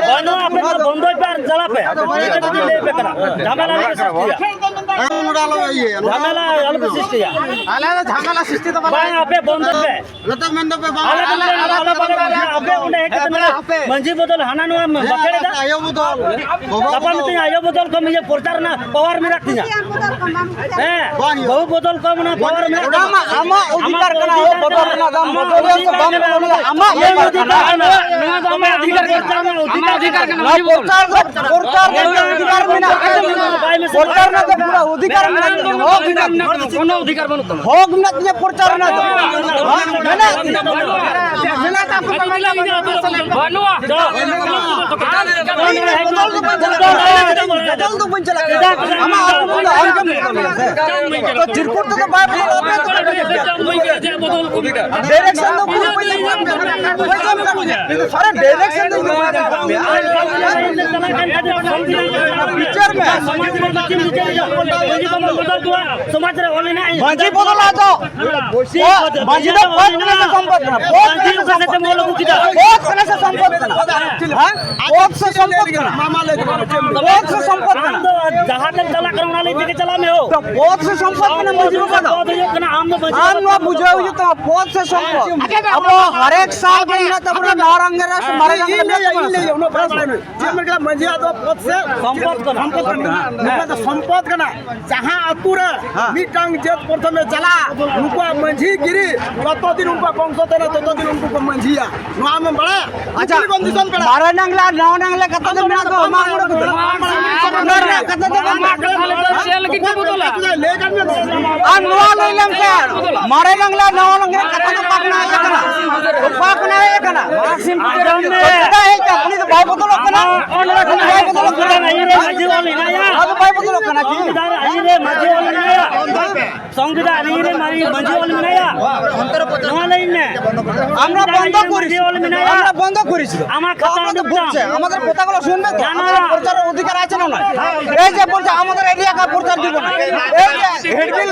ᱵᱟᱹᱱᱩᱜᱼᱟ, ᱟᱯᱮ ᱫᱚ ᱵᱚᱱᱫᱚᱭ ᱯᱮ ᱟᱨ ᱪᱟᱞᱟᱜ ᱯᱮ᱾ ᱟᱫᱚ ᱱᱤᱭᱟᱹ ᱠᱟᱛᱮ ᱞᱟᱹᱭ ᱯᱮ ᱠᱟᱱᱟ, ᱡᱷᱟᱢᱮᱞᱟ ᱟᱞᱚ ᱯᱮ ᱥᱨᱤᱥᱴᱤᱭᱟ᱾ ᱱᱚᱰᱮ ᱟᱞᱚ ᱤᱭᱟᱹ, ᱱᱚᱰᱮ ᱡᱷᱟᱢᱮᱞᱟ ᱟᱞᱚ ᱯᱮ ᱥᱨᱤᱥᱴᱤᱭᱟ᱾ ᱟᱞᱮ ᱫᱚ ᱡᱷᱟᱢᱮᱞᱟ ᱥᱨᱤᱥᱴᱤ ᱫᱚ ᱵᱟᱞᱮ ᱵᱟᱝ, ᱟᱯᱮ ᱵᱚᱱᱫᱚᱭ ᱯᱮ᱾ ᱱᱚᱛᱮ ᱢᱮᱱ ᱫᱚᱯᱮ ᱵᱟᱝ, ᱟᱞᱮ ᱫᱚ ᱟᱞᱮ ᱟᱞᱮ ᱵᱟᱞᱮ ᱵᱚᱱᱫᱚᱭᱟ, ᱟᱯᱮ ᱚᱸᱰᱮ ᱦᱮᱡ ᱠᱟᱛᱮ ᱢᱮᱱᱟ, ᱢᱟᱹᱡᱷᱤ ᱵᱚᱫᱚᱞ ᱦᱟᱱᱟ ᱱᱚᱣᱟ ᱦᱮᱸ, ᱢᱟᱹᱠᱷᱟᱹᱲ ᱮᱫᱟ᱾ ᱟᱭᱳ ᱵᱚᱫᱚᱞ, ᱵᱟᱵᱟ ᱜᱟᱯᱟ ᱵᱚᱫᱚᱞ᱾ ᱢᱤᱫᱴᱮᱱ ᱟᱭᱳ ᱵᱚᱫᱚᱞ ᱠᱚᱢ ᱤᱭᱟᱹ ᱯᱨᱚᱪᱟᱨ ᱨᱮᱱᱟᱜ ᱯᱟᱣᱟᱨ ᱢᱮᱱᱟᱜ ᱛᱤᱧᱟ᱾ ᱦᱮᱸ, ᱵᱟᱝ ᱦᱩᱭᱩᱜᱼᱟ᱾ ᱵᱟᱹᱦᱩ ᱵᱚᱫᱚᱞ ᱠᱚᱢ ᱚᱱᱟ ᱯᱟᱣᱟᱨ ᱢᱮᱱᱟᱜ ᱚᱱᱟ ᱛᱟᱢᱟ᱾ ᱢᱟ ᱟᱢᱟᱜ ᱚᱫᱷᱤᱠᱟᱨ ᱠᱟᱱᱟ, ᱟᱢᱟᱜ ᱦᱳ, ᱵᱚᱫᱚᱞ ᱨᱮᱱᱟᱜ ᱫᱚ ᱟᱢ ᱵᱚᱫᱚᱞ ᱦᱩᱭᱩᱜ ᱥᱮ ᱵᱟᱢ ᱵᱚᱫᱚᱞ ᱦᱩᱭᱩᱜ, ᱟᱢᱟᱜ ᱵᱮᱯᱟᱨ ᱠᱟᱱᱟ᱾ ᱱᱚᱣᱟ ᱫᱚ ᱟᱢᱟᱜ ᱚᱫᱷᱤᱠᱟᱨ ᱠᱟᱱᱟ, ᱟᱢᱟᱜ ᱚᱫᱷᱤᱠᱟᱨ ᱠᱟᱱᱟ᱾ ᱱᱚᱣᱟ ᱯᱨᱚᱪᱟᱨ ᱫᱚ, ᱯᱨᱚᱪᱟᱨ ᱨᱮᱱᱟᱜ ᱚᱫᱷᱤᱠᱟᱨ ᱢᱮᱱᱟᱜᱼᱟ᱾ ᱯᱨᱚᱪᱟᱨ ᱨᱮᱱᱟᱜ ᱫᱚ ᱯᱩᱨᱟᱹ ᱚᱫᱷᱤᱠᱟᱨ ᱢᱮᱱᱟᱜ ᱛᱤᱧᱟ᱾ ᱦᱚᱠ ᱢᱮᱱᱟᱜ ᱛᱤᱧᱟ᱾ ᱠᱳᱱᱳ ᱚᱫᱷᱤᱠᱟᱨ ᱵᱟᱹᱱᱩᱜ ᱛᱟᱢᱟ᱾ ᱦᱚᱠ ᱢᱮᱱᱟᱜ ᱛᱤᱧᱟ ᱯᱨᱚᱪᱟᱨ ᱨᱮᱱᱟᱜ ᱫᱚ᱾ ᱦᱚᱠ ᱢᱮᱱᱟᱜ ᱛᱤᱧᱟ᱾ ᱵᱟᱹᱱᱩᱜᱼᱟ᱾ ᱵᱚᱫᱚᱞ ᱫᱚ ᱵᱟᱹᱧ ᱪᱟᱞᱟᱜ ᱠᱟᱱᱟ᱾ ᱵᱚᱫᱚᱞ ᱫᱚ ᱵᱟᱹᱧ ᱪᱟᱞᱟᱜ ᱠᱟᱱᱟ᱾ ᱟᱢᱟᱜ ᱟᱹᱛᱩ ᱠᱷᱚᱱ ᱫᱚ ᱟᱢ ᱜᱮᱢ ᱵᱚᱫᱚᱞ ᱢᱮᱭᱟ ᱥᱮ? ᱛᱚ ᱪᱤᱨᱠᱩᱴ ᱛᱮᱫᱚ ᱵᱟᱭ ᱵᱚᱫᱚᱞᱚᱜᱼᱟ᱾ ᱰᱟᱭᱨᱮᱠᱥᱚᱱ ᱫᱚ ᱯᱩᱨᱟᱹ ᱵᱟᱹᱧ ᱮᱢ ᱠᱟᱜ ᱢᱮᱭᱟ᱾ ᱟᱨᱮ ᱰᱟᱭᱨᱮᱠᱥᱚᱱ ᱫᱚ ᱤᱧ ᱫᱚ ᱵᱟᱹᱧ ᱮᱢ ᱠᱟᱜ ᱢᱮᱭᱟ᱾ ᱵᱤᱪᱟᱹᱨ ᱥᱚᱢᱟᱡᱽ ᱨᱮ ᱢᱟᱹᱡᱷᱤ ᱵᱟᱵᱟ ᱵᱚᱫᱚᱞ ᱠᱚᱣᱟ, ᱥᱚᱢᱟᱡᱽ ᱨᱮ ᱚᱞ ᱦᱮᱱᱟᱜᱼᱟ᱾ ᱢᱟᱹᱡᱷᱤ ᱵᱚᱫᱚᱞ ᱟᱫᱚ ᱢᱟᱹᱡᱷᱤ ᱚ, ᱢᱟᱹᱡᱷᱤ ᱫᱚ ᱯᱚᱫ ᱠᱟᱱᱟ ᱥᱮ ᱥᱚᱢᱯᱚᱫ ᱠᱟᱱᱟ? ᱯᱚᱫ ᱢᱟᱹᱡᱷᱤ ᱠᱟᱱᱟ ᱥᱮ ᱚᱠᱟ ᱥᱮᱫ ᱛᱮᱢ ᱥᱚᱢᱯᱚᱫ ᱚᱞ ᱟᱹᱜᱩ ᱠᱮᱫᱟ? ᱯᱚᱫ ᱠᱟᱱᱟ ᱥᱮ ᱥᱚᱢᱯᱚᱫ ᱠᱟᱱᱟ? ᱦᱮᱸ? ᱯᱚᱫ ᱥᱮ ᱥᱚᱢᱯᱚᱫ ᱠᱟᱱᱟ? ᱯᱚᱫ ᱥᱮ ᱥᱚᱢᱯᱚᱫ ᱟᱢ ᱠᱟᱱᱟ? ᱫᱚ ᱡᱟᱦᱟᱸ ᱛᱮᱢ ᱪᱟᱞᱟᱜ ᱠᱟᱱᱟ, ᱚᱱᱟ ᱞᱟᱹᱭ ᱛᱮᱜᱮ ᱪᱟᱞᱟᱜ ᱢᱮ ᱦᱳ᱾ ᱛᱚ ᱯᱚᱫ ᱥᱮ ᱥᱚᱢᱯᱚᱫ ᱠᱟᱱᱟ ᱢᱟᱹᱡᱷᱤ ᱵᱟᱵᱟ ᱫᱚ? ᱯᱚᱫ ᱦᱩᱭᱩᱜ ᱠᱟᱱᱟ, ᱟᱢ ᱫᱚ ᱢᱟᱹᱡᱷᱤ ᱟᱢ ᱵᱟᱵᱟ ᱱᱚᱣᱟ ᱫᱚ ᱵᱩᱡᱷᱟᱹᱣ ᱦᱩᱭᱩᱜ ᱛᱟᱢᱟ, ᱯᱚᱫ ᱥᱮ ᱥᱚᱢᱯᱚᱫ? ᱟᱪᱪᱷᱟ, ᱟᱵᱚ ᱦᱟᱨᱮᱠ ᱥᱟᱞ ᱨᱮ ᱢᱮᱱᱟᱜ ᱛᱟᱵᱚᱱᱟ, ᱱᱟᱣᱟ ᱨᱚᱝ ᱨᱮ ᱢᱟᱨᱮ ᱨᱚᱝ ᱨᱮ ᱢᱮᱱᱟᱜ ᱛᱟᱵᱚᱱᱟ᱾ ᱪᱮᱫ ᱮᱢ ᱢᱮᱱ ᱠᱮᱫᱟ? ᱢᱟᱹᱡᱷᱤᱭᱟᱜ ᱫᱚ ᱯᱚᱫ ᱥᱮ ᱥᱚᱢᱯᱚᱫ ᱠᱟᱱᱟ᱾ ᱥᱚᱢᱯᱚᱫ ᱠᱟᱱᱟ᱾ ᱱᱚᱣᱟ ᱫᱚ ᱥᱚᱢᱯᱚᱫ ᱠᱟᱱᱟ᱾ ᱡᱟᱦᱟᱸ ᱟᱹᱛᱩ ᱨᱮ ᱦᱮᱸ᱾ ᱢᱤᱫᱴᱟᱝ ᱡᱟᱹᱛ ᱯᱨᱚᱛᱷᱚᱢᱮ ᱪᱟᱞᱟᱜᱼᱟ, ᱱᱩᱠᱩᱣᱟᱜ ᱢᱟᱹᱡᱷᱤ ᱜᱤᱨᱤ ᱡᱚᱛᱚ ᱫᱤᱱ ᱩᱱᱠᱩᱣᱟᱜ ᱵᱚᱝᱥᱚ ᱛᱟᱦᱮᱱᱟ, ᱛᱚᱛᱚ ᱫᱤᱱ ᱩᱱᱠᱩ ᱠᱚ ᱢᱟᱹᱡᱷᱤᱭᱟ᱾ ᱱᱚᱣᱟ ᱟᱢᱮᱢ ᱵᱟᱲᱟᱭᱟ? ᱟᱪᱪᱷᱟ, ᱠᱩᱞᱤ ᱠᱚᱢ ᱫᱤᱥᱚᱢ ᱯᱮᱲᱟ᱾ ᱢᱟᱨᱮ ᱱᱟᱝᱞᱟ, ᱱᱟᱣᱟ ᱱᱟᱝᱞᱟ ᱠᱟᱛᱷᱟ ᱫᱚ ᱢᱮᱱᱟᱜ ᱫᱚ, ᱢᱟ ᱚᱱᱟ ᱠᱚᱫᱚ᱾ ᱚᱱᱟ ᱨᱮᱱᱟᱜ ᱠᱟᱛᱷᱟ ᱫᱚ ᱵᱟᱝ᱾ ᱪᱮᱫ ᱞᱟᱹᱜᱤᱫ ᱯᱮ ᱵᱚᱫᱚᱞᱟ? ᱞᱟᱹᱭ ᱠᱟᱜ ᱢᱮ᱾ ᱟᱨ ᱱᱚᱣᱟ ᱞᱟᱹᱭ ᱞᱮᱱ ᱠᱷᱟᱱ, ᱢᱟᱨᱮ ᱱᱟᱝᱞᱟ, ᱱᱟᱣᱟ ᱱᱟᱝᱞᱟ ᱠᱟᱛᱷᱟ ᱫᱚ ᱚᱠᱟ ᱠᱷᱚᱱᱟᱜ ᱦᱮᱡ ᱟᱠᱟᱱᱟ? ᱚᱠᱟ ᱠᱷᱚᱱᱟᱜ ᱦᱮᱡ ᱟᱠᱟᱱᱟ? ᱟᱸᱡᱚᱢ ᱢᱮ᱾ ᱪᱮᱫᱟᱜ ᱦᱮᱡ ᱟᱠᱟᱱᱟ? ᱩᱱᱤ ᱫᱚ ᱵᱟᱭ ᱵᱚᱫᱚᱞᱚᱜ ᱠᱟᱱᱟ᱾ ᱩᱱᱤ ᱫᱚ ᱵᱟᱭ ᱵᱚᱫᱚᱞᱚᱜ ᱠᱟᱱᱟ᱾ ᱟᱹᱭᱩᱨ ᱨᱮ ᱢᱟᱹᱡᱷᱤ ᱚᱞ ᱦᱮᱱᱟᱭᱟ᱾ ᱟᱫᱚ ᱵᱟᱭ ᱵᱚᱫᱚᱞᱚᱜ ᱠᱟᱱᱟ ᱠᱤ? ᱟᱹᱭᱩᱨ ᱨᱮ ᱢᱟᱹᱡᱷᱤ ᱚᱞ ᱦᱮᱱᱟᱭᱟ᱾ সংবিধান ᱤᱧ ᱨᱮ ᱢᱟᱹᱡᱷᱤ, ᱢᱟᱹᱡᱷᱤ ᱚᱞ ᱢᱮᱱᱟᱭᱟ᱾ ᱱᱚᱣᱟ ᱞᱟᱹᱭ ᱢᱮ᱾ আমরা বন্ধ সংবিধান করেছি। মাঝে অল মেনায়া। আমরা বন্ধ করেছি তো। আমার কথা আমরা তো বলছে, আমাদের কথাগুলো শুনবে তো? জানো আমাদের না। প্রচারের অধিকার আছে না নাই? এই যে বলছে আমাদের এলাকা প্রচার দিব না। এই যে হেডবিল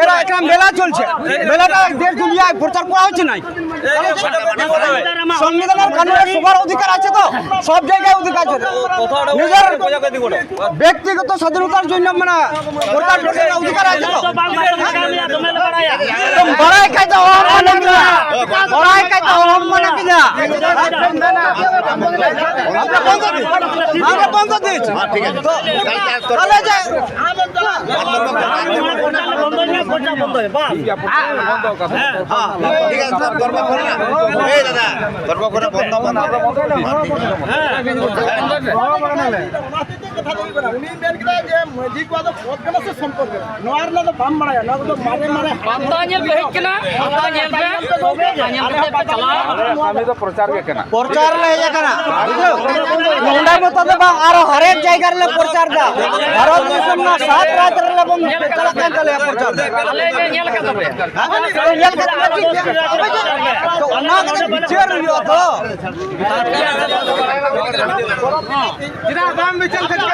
এরা একটা মেলা চলছে। মেলাটা দেশ দুনিয়ায় প্রচার করা হচ্ছে নাই। সংবিধানের কারণে সবার অধিকার আছে তো? সব জায়গায় অধিকার আছে। নিজের ব্যক্তিগত স্বাধীনতার জন্য মানে ভোটার ভোটার অধিকার আছে তো? ᱛᱚ ᱵᱟᱝ ᱵᱟᱲᱟᱭ ᱠᱷᱟᱡ ᱫᱚ ᱚᱦᱚᱢ ᱢᱟᱱᱟ ᱠᱤᱧᱟ᱾ ᱵᱟᱲᱟᱭ ᱠᱷᱟᱡ ᱫᱚ ᱚᱦᱚᱢ ᱢᱟᱱᱟ ᱠᱤᱧᱟ᱾ আমরা বন্ধ দিচ্ছি। আমরা বন্ধ দিচ্ছি। ᱛᱟᱦᱞᱮ ᱡᱮ ᱴᱷᱤᱠ ᱟᱪᱷᱮ, ᱛᱚᱨ ᱠᱚᱨᱮ ᱵᱚᱱᱫᱚ ᱵᱚᱱᱫᱚ᱾ ᱦᱮᱸ᱾ ᱠᱟᱛᱷᱟ ᱫᱚ ᱦᱩᱭᱩᱜ ᱠᱟᱱᱟ, ᱩᱱᱤᱭ ᱢᱮᱱ ᱠᱮᱫᱟ ᱡᱮ ᱢᱟᱹᱡᱷᱤ ᱠᱚᱣᱟᱜ ᱫᱚ ᱯᱚᱫᱽ ᱠᱟᱱᱟ ᱥᱮ ᱥᱚᱢᱯᱚᱫ ᱠᱟᱱᱟ? ᱱᱚᱣᱟ ᱨᱮᱱᱟᱜ ᱫᱚ ᱵᱟᱢ ᱵᱟᱲᱟᱭᱟ, ᱱᱚᱣᱟ ᱠᱚᱫᱚ ᱢᱟᱨᱮ ᱢᱟᱨᱮ ᱦᱟᱲᱟᱢ ᱯᱟᱛᱟ ᱧᱮᱞ ᱯᱮ ᱦᱮᱡ ᱠᱟᱱᱟ, ᱯᱟᱛᱟ ᱧᱮᱞ ᱯᱮ ᱯᱮ ᱪᱟᱞᱟᱣ ᱠᱟᱱᱟ᱾ ᱠᱟᱹᱢᱤ ᱫᱚ ᱯᱨᱚᱪᱟᱨ ᱜᱮ ᱠᱟᱱᱟ᱾ ᱯᱨᱚᱪᱟᱨ ᱞᱮ ᱦᱮᱡ ᱟᱠᱟᱱᱟ, ᱵᱩᱡᱷᱟᱹᱣ? ᱱᱚᱰᱮ ᱢᱚᱛᱚ ᱫᱚ ᱵᱟᱝ, ᱟᱨᱚ ᱦᱟᱨᱮᱠ ᱡᱟᱭᱜᱟ ᱨᱮᱞᱮ ᱯᱨᱚᱪᱟᱨ ᱫᱟ᱾ ᱵᱷᱟᱨᱚᱛ ᱫᱤᱥᱚᱢ ᱨᱮᱱᱟᱜ ᱥᱟᱛ ᱨᱟᱡᱽ ᱨᱮᱞᱮ ᱵᱚᱱ ᱪᱟᱞᱟᱜ ᱠᱟᱱ ᱛᱟᱞᱮᱭᱟ ᱯᱨᱚᱪᱟᱨ ᱫᱚ᱾ ᱟᱞᱮ ᱞᱮ ᱧᱮᱞ ᱟᱠᱟᱫ ᱛᱟᱯᱮᱭᱟ᱾ ᱦᱮᱸ? ᱧᱮᱞ ᱠᱟᱛᱮ ᱯᱮ ᱪᱮᱫ? ᱛᱚ ᱚᱱᱟ ᱠᱚᱫᱚ ᱵᱤᱪᱟᱹᱨ ᱦᱩᱭᱩᱜᱼᱟ ᱛᱚ᱾ ᱪᱮᱫᱟᱜ ᱵᱟᱢ ᱵᱤᱪᱟᱹᱨ ᱠᱟᱛᱮ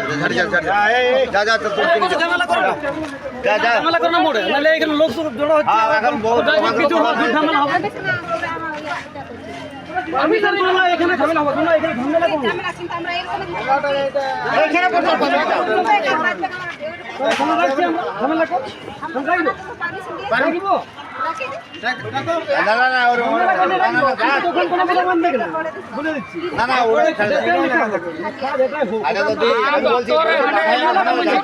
ঝাড়ি, ঝাড়ি, ঝাড়ি। যা, যা, তোর, তোর, তোর, যা, যা। ঝামেলা করো না মোড়ে, নাহলে এখানে লোক সব জড়ো হচ্ছে। হ্যাঁ, এখন বহুত যাই হোক, কিছু হবে, ঝামেলা হবে। আমি জানি না, এখানে ঝামেলা হবে, তোমরা এখানে ঝামেলা করো না। এখানে বসে কথা বলো। এখানে রাখছি আমরা, ঝামেলা করো। আমরা রাখবো। রাখবো। না, না, না, ওর, ওর, না, না, না, যা। তখন কোনো কথা বন্ধ কেন? বলে দিচ্ছি। না, না, ওর, এটাই লেখা আছে। আগে তো তুই, আমি বলছি,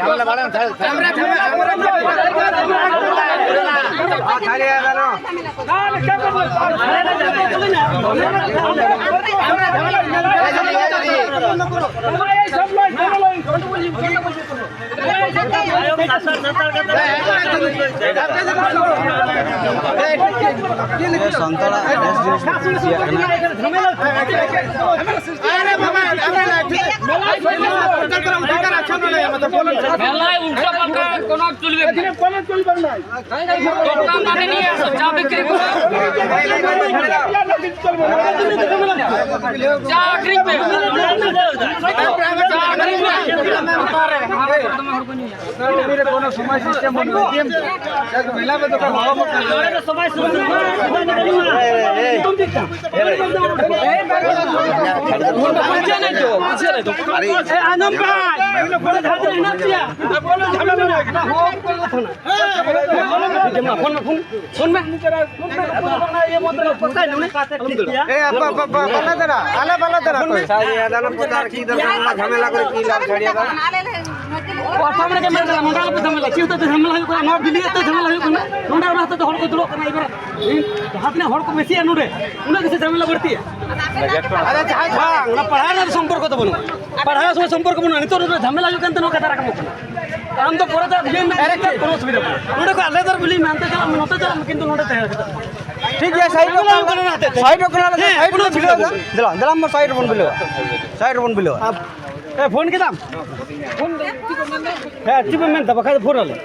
ঝামেলা বাড়ান, ছাড়, ছাড়। ᱥᱟᱱᱛᱟᱲᱟᱜ ᱵᱮᱥ ᱡᱤᱱᱤᱥ ᱠᱚ ᱠᱩᱥᱤᱭᱟᱜ ᱠᱟᱱᱟ᱾ মেলায় উল্টা পাল্টা কোনো চলবে না। দোকান মানে নিয়ে আসো, চা বিক্রি করো। চা বিক্রি করো। চা বিক্রি করো। কোনো সময় সিস্টেম বন্ধ। মেলা মে তো ᱯᱩᱪᱷᱤᱭᱟ ᱱᱟᱭ ᱛᱚ, ᱯᱩᱪᱷᱤᱭᱟ ᱱᱟᱭ ᱛᱚ᱾ ᱮ, ᱟᱸᱡᱚᱢ ᱯᱮ᱾ ᱚᱸᱰᱮ ᱡᱟᱦᱟᱸ ᱛᱤᱱᱟᱹᱜ ᱦᱮᱱᱟᱜ ᱯᱮᱭᱟ, ᱟᱯᱮ ᱫᱚ ᱡᱷᱟᱢᱮᱞᱟ ᱢᱮᱱᱟᱜᱼᱟ᱾ ᱯᱷᱳᱱ ᱢᱮ, ᱯᱷᱳᱱ ᱢᱮ, ᱯᱷᱳᱱ ᱢᱮ᱾ ᱯᱷᱳᱱ ᱢᱮ, ᱯᱷᱳᱱ ᱢᱮ, ᱯᱷᱳᱱ ᱢᱮ᱾ ᱮ, ᱟᱯᱟ, ᱟᱯᱟ, ᱟᱯᱟ, ᱵᱟᱞᱟ ᱫᱟᱨᱟ, ᱟᱞᱮ ᱵᱟᱞᱟ ᱫᱟᱨᱟ ᱯᱷᱳᱱ ᱢᱮ᱾ ᱠᱚᱭ᱾ ᱥᱟᱭ ᱫᱟᱱᱟ ᱯᱚᱪᱟᱨ ᱠᱤ ᱫᱟᱱᱟ ᱡᱷᱟᱢᱮᱞᱟ ᱠᱚᱨᱮ ᱠᱤ ᱞᱟᱵᱷ ᱪᱷᱟᱲᱤᱭᱟ ᱫᱟ᱾ ᱯᱨᱚᱛᱷᱚᱢ ᱨᱮᱜᱮ ᱢᱮᱱ ᱫᱟ, ᱱᱚᱰᱮ ᱟᱞᱚᱯᱮ ᱡᱷᱟᱢᱮᱞᱟ᱾ ᱪᱮᱫ ᱦᱚᱛᱮᱡ ᱛᱮ ᱡᱷᱟᱢᱮᱞᱟ ᱦᱩᱭᱩᱜ ᱠᱟᱱᱟ? ᱱᱚᱣᱟ ᱵᱤᱞᱤ ᱦᱚᱛᱮᱡ ᱛᱮ ᱡᱷᱟᱢᱮᱞᱟ ᱦᱩᱭᱩᱜ ᱠᱟᱱᱟ᱾ ᱱᱚᱰᱮ ᱚᱱᱟ ᱦᱚᱛᱮᱡ ᱛᱮ ᱦᱚᱲ ᱠᱚ ᱫᱩᱲᱩᱵ ᱠᱟᱱᱟ᱾ ᱮᱵᱟᱨ ᱡᱟᱦᱟᱸ ᱛᱤᱱᱟᱹᱜ ᱦᱚᱲ ᱠᱚ ᱵᱮᱥᱤᱜᱼᱟ ᱱᱚᱰᱮ, ᱩᱱᱟᱹᱜ ᱜᱮᱥᱮ ᱡᱷᱟᱢᱮᱞᱟ ᱵᱟᱹᱲᱛᱤᱜᱼᱟ᱾ ᱟᱫᱚ ᱡᱟᱦᱟᱸᱭ ᱵᱟᱝ, ᱚᱱᱟ ᱯᱟᱲᱦᱟᱣ ᱨᱮᱱᱟᱜ ᱥᱚᱢᱯᱚᱨᱠᱚ ᱫᱚ ᱵᱟᱹᱱᱩᱜᱼᱟ᱾ ᱯᱟᱲᱦᱟᱣ ᱥᱚᱸᱜᱮ ᱥᱚᱢᱯᱚᱨᱠᱚ ᱵᱟᱹᱱᱩᱜᱼᱟ᱾ ᱱᱤᱛᱚᱜ ᱱᱚᱰᱮ ᱡᱷᱟᱢᱮᱞᱟ ᱦᱩᱭᱩᱜ ᱠᱟᱱ ᱛᱮ ᱱᱚᱣᱟ ᱠᱟᱛᱷᱟ ᱨᱟᱠᱟᱵᱚᱜ ᱠᱟᱱᱟ᱾ ᱟᱢ ᱫᱚ ᱯᱚᱨᱮ ᱛᱮ ᱵᱤᱞᱤ ᱢᱮ, ᱠᱳᱱᱳ ᱚᱥᱩᱵᱤᱫᱷᱟ ᱵᱟᱹᱱᱩᱜᱼᱟ᱾ ᱱᱚᱰᱮ ᱠᱷᱚᱱ ᱟᱞᱮ ᱫᱚ ᱵᱤᱞᱤ ᱢᱮ, ᱦᱟᱱᱛᱮ ᱪᱟᱞᱟᱜ ᱢᱮ, ᱱᱚᱛᱮ ᱪᱟᱞᱟᱜ ᱢᱮ, ᱠᱤᱱᱛᱩ ᱱᱚᱰᱮ ᱛᱟᱦᱮᱸ ᱦᱩᱭᱩᱜ ᱛᱟᱢᱟ᱾ ᱴᱷᱤᱠ ᱜᱮᱭᱟ, ᱥᱟᱭᱤᱰ ᱨᱮ ᱦᱮᱸ, ᱠᱟᱱᱟ᱾ ᱠᱳᱱᱳ ᱚᱥᱩᱵᱤᱫᱷᱟ ᱵᱟᱹᱱᱩᱜᱼᱟ᱾ ᱫᱮᱞᱟ, ᱫᱮᱞᱟ, ᱟᱢ ᱥᱟᱭᱤᱰ ᱨᱮᱵᱚᱱ ᱵᱤᱞᱟᱹᱣᱟ᱾ ᱥᱟᱭᱤᱰ ᱨᱮᱵᱚᱱ ᱵᱤᱞᱟᱹᱣᱟ᱾ ᱮ, ᱯᱷᱳᱱ ᱠᱮᱫᱟᱢ? ᱦᱮᱸ, ᱪᱮᱫ ᱵᱮᱱ ᱢᱮᱱᱫᱟ? ᱵᱟᱠᱷᱟᱡ ᱫᱚ ᱯᱷᱳᱱ ᱟᱞᱮ᱾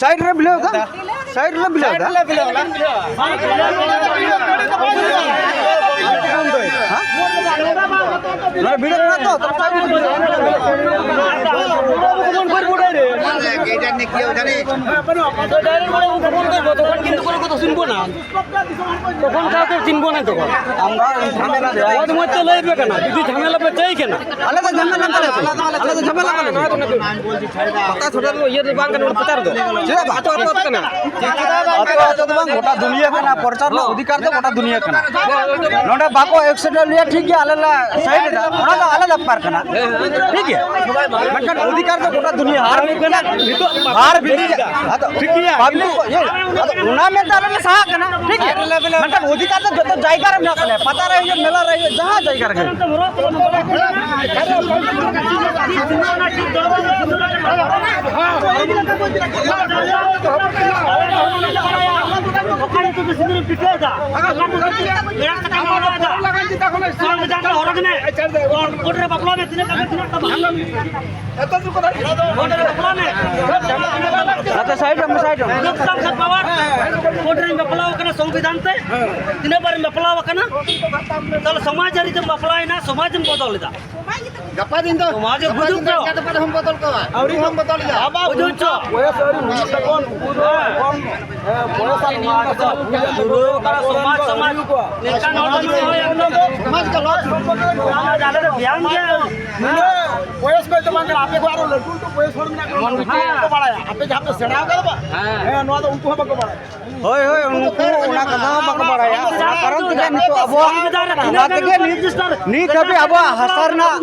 ᱥᱟᱭᱤᱰ ᱨᱮ ᱵᱤᱞᱟᱹᱣ ᱫᱟ? ᱥᱟᱭᱤᱰ ᱨᱮ ᱵᱤᱞᱟᱹᱣ ᱫᱟ? ᱦᱮᱸ? ᱱᱚᱰᱮ ᱵᱷᱤᱲ ᱢᱮᱱᱟᱜ ᱛᱚ, ᱛᱚ ᱥᱟᱭᱤᱰ ᱨᱮ ᱵᱤᱞᱟᱹᱣ ᱫᱟ᱾ ᱛᱚᱠᱷᱚᱱ ᱠᱟᱣ ᱠᱚ ᱪᱤᱱᱵᱚ ᱱᱟᱭ ᱛᱚᱠᱷᱚᱱ᱾ ᱟᱢ ᱫᱚ ᱡᱷᱟᱢᱮᱞᱟ ᱨᱮ᱾ ᱚᱛ ᱢᱚᱡᱽ ᱛᱮ ᱞᱟᱹᱭ ᱯᱮ ᱠᱟᱱᱟ, ᱡᱩᱫᱤ ᱡᱷᱟᱢᱮᱞᱟ ᱯᱮ ᱪᱟᱹᱭ ᱠᱟᱱᱟ᱾ ᱟᱞᱮ ᱫᱚ ᱡᱷᱟᱢᱮᱞᱟ ᱵᱟᱞᱮ ᱪᱟᱹᱭᱟ᱾ ᱟᱞᱮ ᱫᱚ ᱡᱷᱟᱢᱮᱞᱟ ᱵᱟᱞᱮ ᱪᱟᱹᱭᱟ᱾ ᱯᱟᱛᱟ ᱪᱷᱟᱛᱟ ᱫᱚ ᱤᱭᱟᱹ ᱫᱚ ᱵᱟᱝ ᱠᱟᱱᱟ, ᱱᱚᱰᱮ ᱯᱨᱚᱪᱟᱨ ᱫᱚ᱾ ᱪᱮᱫᱟᱜ ᱵᱟᱝ? ᱟᱛᱳ, ᱟᱛᱳ ᱠᱟᱱᱟ᱾ ᱟᱛᱳ, ᱟᱛᱳ ᱫᱚ ᱵᱟᱝ, ᱜᱚᱴᱟ ᱫᱩᱱᱤᱭᱟᱹ ᱠᱟᱱᱟ, ᱯᱨᱚᱪᱟᱨ ᱨᱮᱱᱟᱜ ᱚᱫᱷᱤᱠᱟᱨ ᱫᱚ ᱜᱚᱴᱟ ᱫᱩᱱᱤᱭᱟᱹ ᱠᱟᱱᱟ᱾ ᱱᱚᱰᱮ ᱵᱟᱠᱚ accept ᱞᱮᱭᱟ, ᱴᱷᱤᱠ ᱜᱮᱭᱟ, ᱟᱞᱮ ᱞᱮ ᱥᱟᱭᱤᱰ ᱮᱫᱟ, ᱚᱱᱟ ᱫᱚ ᱟᱞᱮ ᱵᱮᱯᱟᱨ ᱠᱟᱱᱟ, ᱴᱷᱤᱠ ᱜᱮᱭᱟ᱾ ᱢᱮᱱᱠᱷᱟᱱ ᱚᱫᱷᱤᱠᱟᱨ ᱫᱚ ᱜᱚᱴᱟ ᱫᱩᱱᱤᱭᱟᱹ᱾ ᱟᱨ ᱢᱤᱫ ᱠᱟᱱᱟ, ᱱᱤᱛᱚᱜ ᱟᱨ ᱵᱤᱞᱤ ᱟᱫᱚ ᱴᱷᱤᱠ ᱜᱮᱭᱟ᱾ ᱯᱟᱵᱽᱞᱤᱠ ᱠᱚ, ᱤᱭᱟᱹ, ᱟᱫᱚ ᱚᱱᱟ ᱢᱮᱱᱛᱮ ᱟᱞᱮ ᱞᱮ ᱥᱟᱦᱟᱜ ᱠᱟᱱᱟ, ᱴᱷᱤᱠ ᱜᱮᱭᱟ᱾ ᱢᱮᱱᱠᱷᱟᱱ ᱚᱫᱷᱤᱠᱟᱨ ᱫᱚ ᱡᱚᱛᱚ ᱡᱟᱭᱜᱟ ᱨᱮ ᱢᱮᱱᱟᱜ ᱛᱟᱞᱮᱭᱟ, ᱯᱟᱛᱟ ᱨᱮ ᱦᱩᱭᱩᱜ, ᱢᱮᱞᱟ ᱨᱮ ᱦᱩᱭᱩᱜ, ᱡᱟᱦᱟᱸ ᱡᱟᱭᱜᱟ ᱨᱮᱜᱮ ᱦᱩᱭᱩᱜ᱾ ᱚᱠᱟᱨᱮ ᱛᱚ ᱵᱮᱥᱤ ᱫᱤᱱ ᱯᱤᱴᱷᱟᱹᱭᱮᱫᱟ? ᱚᱠᱟᱨᱮ ᱛᱚ ᱵᱮᱥᱤ ᱫᱤᱱ ᱯᱤᱴᱷᱟᱹᱭᱮᱫᱟ? ᱦᱚᱨᱚᱜ ᱢᱮ᱾ ᱠᱳᱴ ᱨᱮ ᱵᱟᱯᱞᱟ ᱢᱮ, ᱛᱤᱱᱟᱹᱜ ᱴᱟᱠᱟ, ᱛᱤᱱᱟᱹᱜ ᱴᱟᱠᱟ? ᱠᱳᱴ ᱨᱮ ᱵᱟᱯᱞᱟ ᱢᱮ᱾ ᱱᱟᱛᱮ ᱥᱟᱭᱤᱰ ᱢᱮ, ᱥᱟᱭᱤᱰ ᱢᱮ᱾ ᱞᱳᱠᱛᱟᱱᱛᱨᱤᱠ ᱯᱟᱣᱟᱨ, ᱠᱳᱨᱴ ᱨᱮᱢ ᱵᱟᱯᱞᱟ ᱟᱠᱟᱱᱟ ᱥᱚᱝᱵᱤᱫᱷᱟᱱ ᱛᱮ, ᱛᱤᱱᱟᱹᱜ ᱵᱟᱨᱮᱢ ᱵᱟᱯᱞᱟ ᱟᱠᱟᱱᱟ? ᱛᱟᱦᱞᱮ ᱥᱚᱢᱟᱡᱽ ᱟᱹᱨᱤ ᱛᱮᱢ ᱵᱟᱯᱞᱟᱭᱮᱱᱟ, ᱥᱚᱢᱟᱡᱽ ᱮᱢ ᱵᱚᱫᱚᱞ ᱮᱫᱟ᱾ ᱜᱟᱯᱟ ᱫᱤᱱ ᱫᱚ, ᱥᱚᱢᱟᱡᱽ ᱜᱟᱯᱟ ᱜᱩᱡᱩᱜ ᱫᱤᱱ ᱫᱚ ᱫᱚ᱾ ᱮᱠᱟᱞ ᱛᱮ ᱵᱟᱞᱮ ᱦᱚᱸ ᱵᱚᱫᱚᱞ ᱠᱚᱣᱟ᱾ ᱟᱹᱣᱨᱤ ᱦᱚᱸ ᱵᱚᱫᱚᱞ ᱮᱫᱟ᱾ ᱵᱩᱡᱷᱟᱹᱣ ᱪᱚ᱾ ᱵᱚᱭᱮᱥ ᱟᱹᱣᱨᱤ ᱦᱩᱭᱩᱜ ᱛᱟᱠᱚᱣᱟ, ᱩᱱᱠᱩ ᱫᱚ ᱮᱠᱷᱚᱱ, ᱦᱮᱸ, ᱵᱚᱭᱮᱥ ᱟᱹᱣᱨᱤ ᱦᱩᱭᱩᱜ ᱛᱟᱠᱚᱣᱟ, ᱩᱱᱠᱩ ᱫᱚ ᱫᱷᱩᱨᱟᱹᱣ ᱟᱠᱟᱱᱟ ᱥᱚᱢᱟᱡᱽ, ᱥᱚᱢᱟᱡᱽ᱾ ᱱᱤᱝᱠᱟᱱ ᱦᱚᱲ ᱫᱚ ᱱᱩᱭ ᱦᱚᱸ ᱮᱠᱫᱚᱢ ᱥᱚᱢᱟᱡᱽ ᱜᱮ ᱞᱚᱥ᱾ ᱟᱞᱮ ᱫᱚ ᱵᱮᱭᱟᱢ ᱜᱮ᱾ ᱱᱤᱭᱟᱹ ᱵᱚᱭᱮᱥ ᱠᱚ ᱫᱚ ᱵᱟᱝ ᱠᱟᱱᱟ, ᱟᱯᱮ ᱠᱚ ᱟᱨᱚ ᱞᱟᱹᱴᱩ ᱞᱟᱹᱴᱩ ᱵᱚᱭᱮᱥ ᱦᱚᱲ ᱢᱮᱱᱟᱜ ᱠᱚᱣᱟ, ᱩᱱᱠᱩ ᱦᱚᱸ ᱵᱟᱠᱚ ᱵᱟᱲᱟᱭᱟ᱾ ᱟᱯᱮ ᱡᱟᱦᱟᱸ ᱯᱮ ᱥᱮᱬᱟ ᱟᱠᱟᱫᱟ ᱵᱟᱝ? ᱦᱮᱸ, ᱱᱚᱣᱟ ᱫᱚ ᱩᱱᱠᱩ ᱦᱚᱸ ᱵᱟᱠᱚ ᱵᱟᱲᱟᱭᱟ᱾ ᱦᱳᱭ, ᱦᱳᱭ, ᱩᱱᱠᱩ ᱚᱱᱟ ᱠᱟᱛᱷᱟ ᱦᱚᱸ ᱵᱟᱠᱚ ᱵᱟᱲᱟᱭᱟ᱾ ᱚᱱᱟ ᱠᱟᱨᱚᱱ ᱛᱮᱜᱮ ᱱᱤᱛᱚᱜ ᱟᱵᱚᱣᱟᱜ, ᱚᱱᱟ ᱛᱮᱜᱮ ᱱᱤᱛ, ᱱᱤᱛ ᱦᱟᱹᱵᱤᱡ ᱟᱵᱚᱣᱟᱜ ᱦᱟᱥᱟ ᱨᱮᱱᱟᱜ,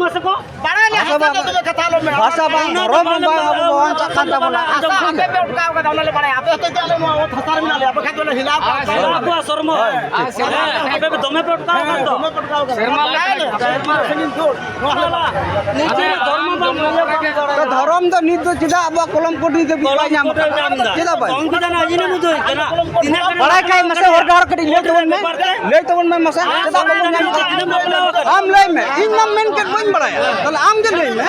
ᱵᱟᱲᱟᱭ ᱞᱮ ᱦᱟᱥᱟ ᱦᱟᱥᱟ ᱵᱟᱝ, ᱫᱚ ᱛᱚᱵᱮ ᱠᱟᱛᱷᱟ ᱟᱞᱚᱢ ᱢᱮᱱᱟ᱾ ᱵᱷᱟᱥᱟ ᱵᱟᱝ, ᱫᱷᱚᱨᱚᱢ ᱦᱚᱸ ᱵᱟᱝ ᱟᱵᱚ ᱵᱟᱵᱚᱱ ᱪᱟᱜ ᱠᱟᱱ ᱛᱟᱵᱚᱱᱟ᱾ ᱟᱥᱟ ᱟᱯᱮ ᱯᱮ ᱚᱴᱠᱟᱣ ᱠᱟᱫᱟ, ᱚᱱᱟ ᱞᱮ ᱵᱟᱲᱟᱭᱟ᱾ ᱟᱯᱮ ᱦᱚᱛᱮᱡ ᱛᱮ ᱟᱞᱮ ᱱᱚᱣᱟ ᱚᱛ ᱦᱟᱥᱟ ᱨᱮ ᱢᱮᱱᱟᱜ ᱞᱮᱭᱟ, ᱟᱯᱮ ᱠᱷᱟᱡ ᱫᱚᱞᱮ ᱦᱮᱞᱟᱣ ᱠᱚᱜᱼᱟ᱾ ᱟᱥᱟ ᱟᱵᱚᱣᱟᱜ ᱥᱚᱨᱢᱚ᱾ ᱦᱮᱸ, ᱟᱯᱮ ᱯᱮ ᱫᱚᱢᱮ ᱯᱮ ᱚᱴᱠᱟᱣ ᱠᱟᱱ ᱫᱚ᱾ ᱫᱚᱢᱮ ᱯᱮ ᱚᱴᱠᱟᱣ ᱠᱟᱫᱟ᱾ ᱥᱮᱨᱢᱟ ᱞᱮ ᱵᱟᱲᱟᱭ ᱞᱮ, ᱥᱮᱨᱢᱟ ᱥᱟᱺᱜᱤᱧ ᱫᱷᱩᱨ᱾ ᱱᱚᱣᱟ ᱞᱮ ᱱᱤᱡᱮᱨᱟᱜ ᱫᱷᱚᱨᱢᱚ ᱵᱟᱝ ᱤᱭᱟᱹ ᱵᱟᱝ ᱛᱚ ᱫᱷᱚᱨᱚᱢ ᱫᱚ ᱱᱤᱛ ᱫᱚ ᱪᱮᱫᱟᱜ ᱟᱵᱚᱣᱟᱜ ᱠᱚᱞᱚᱢ ᱠᱚ ᱱᱤᱛ ᱫᱷᱟᱹᱵᱤᱡ ᱵᱟᱭ ᱧᱟᱢ ᱮᱫᱟ? ᱠᱚᱞᱚᱢ ᱠᱚ ᱵᱟᱭ ᱧᱟᱢ ᱮᱫᱟ᱾ ᱪᱮᱫᱟᱜ ᱵᱟᱭ? ᱥᱚᱝᱵᱤᱫᱷᱟᱱ ᱟᱹᱭᱤᱱ ᱮᱢ ᱩᱫᱩᱜ ᱠᱟᱱᱟ᱾ ᱛᱤᱱᱟᱹᱜ ᱜᱟᱱ ᱵᱟᱲᱟᱭ ᱠᱷᱟᱡ ᱢᱟᱥᱮ ᱦᱚᱨ ᱰᱟᱦᱟᱨ ᱠᱟᱹᱴᱤᱡ ᱞᱟᱹᱭ ᱛᱟᱵᱚᱱ ᱢᱮ᱾ ᱵᱮᱯᱟᱨ ᱛᱮ ᱞᱟᱹᱭ ᱛᱟᱵᱚᱱ ᱢᱮ ᱢᱟᱥᱮ᱾ ᱟᱢ ᱪᱮᱫᱟᱜ ᱵᱟᱵᱚᱱ ᱧᱟᱢ ᱮᱫᱟ? ᱛᱤᱱᱟᱹᱜ ᱵᱟᱯᱞᱟ ᱟᱠᱟᱱᱟ? ᱟᱢ ᱞᱟᱹᱭ ᱢᱮ, ᱤᱧ ᱢᱟ ᱢᱮᱱ ᱠᱮᱫ ᱵᱟᱹᱧ ᱵᱟᱲᱟᱭᱟ, ᱛᱟᱦᱞᱮ ᱟᱢ ᱜᱮ ᱞᱟᱹᱭ ᱢᱮ᱾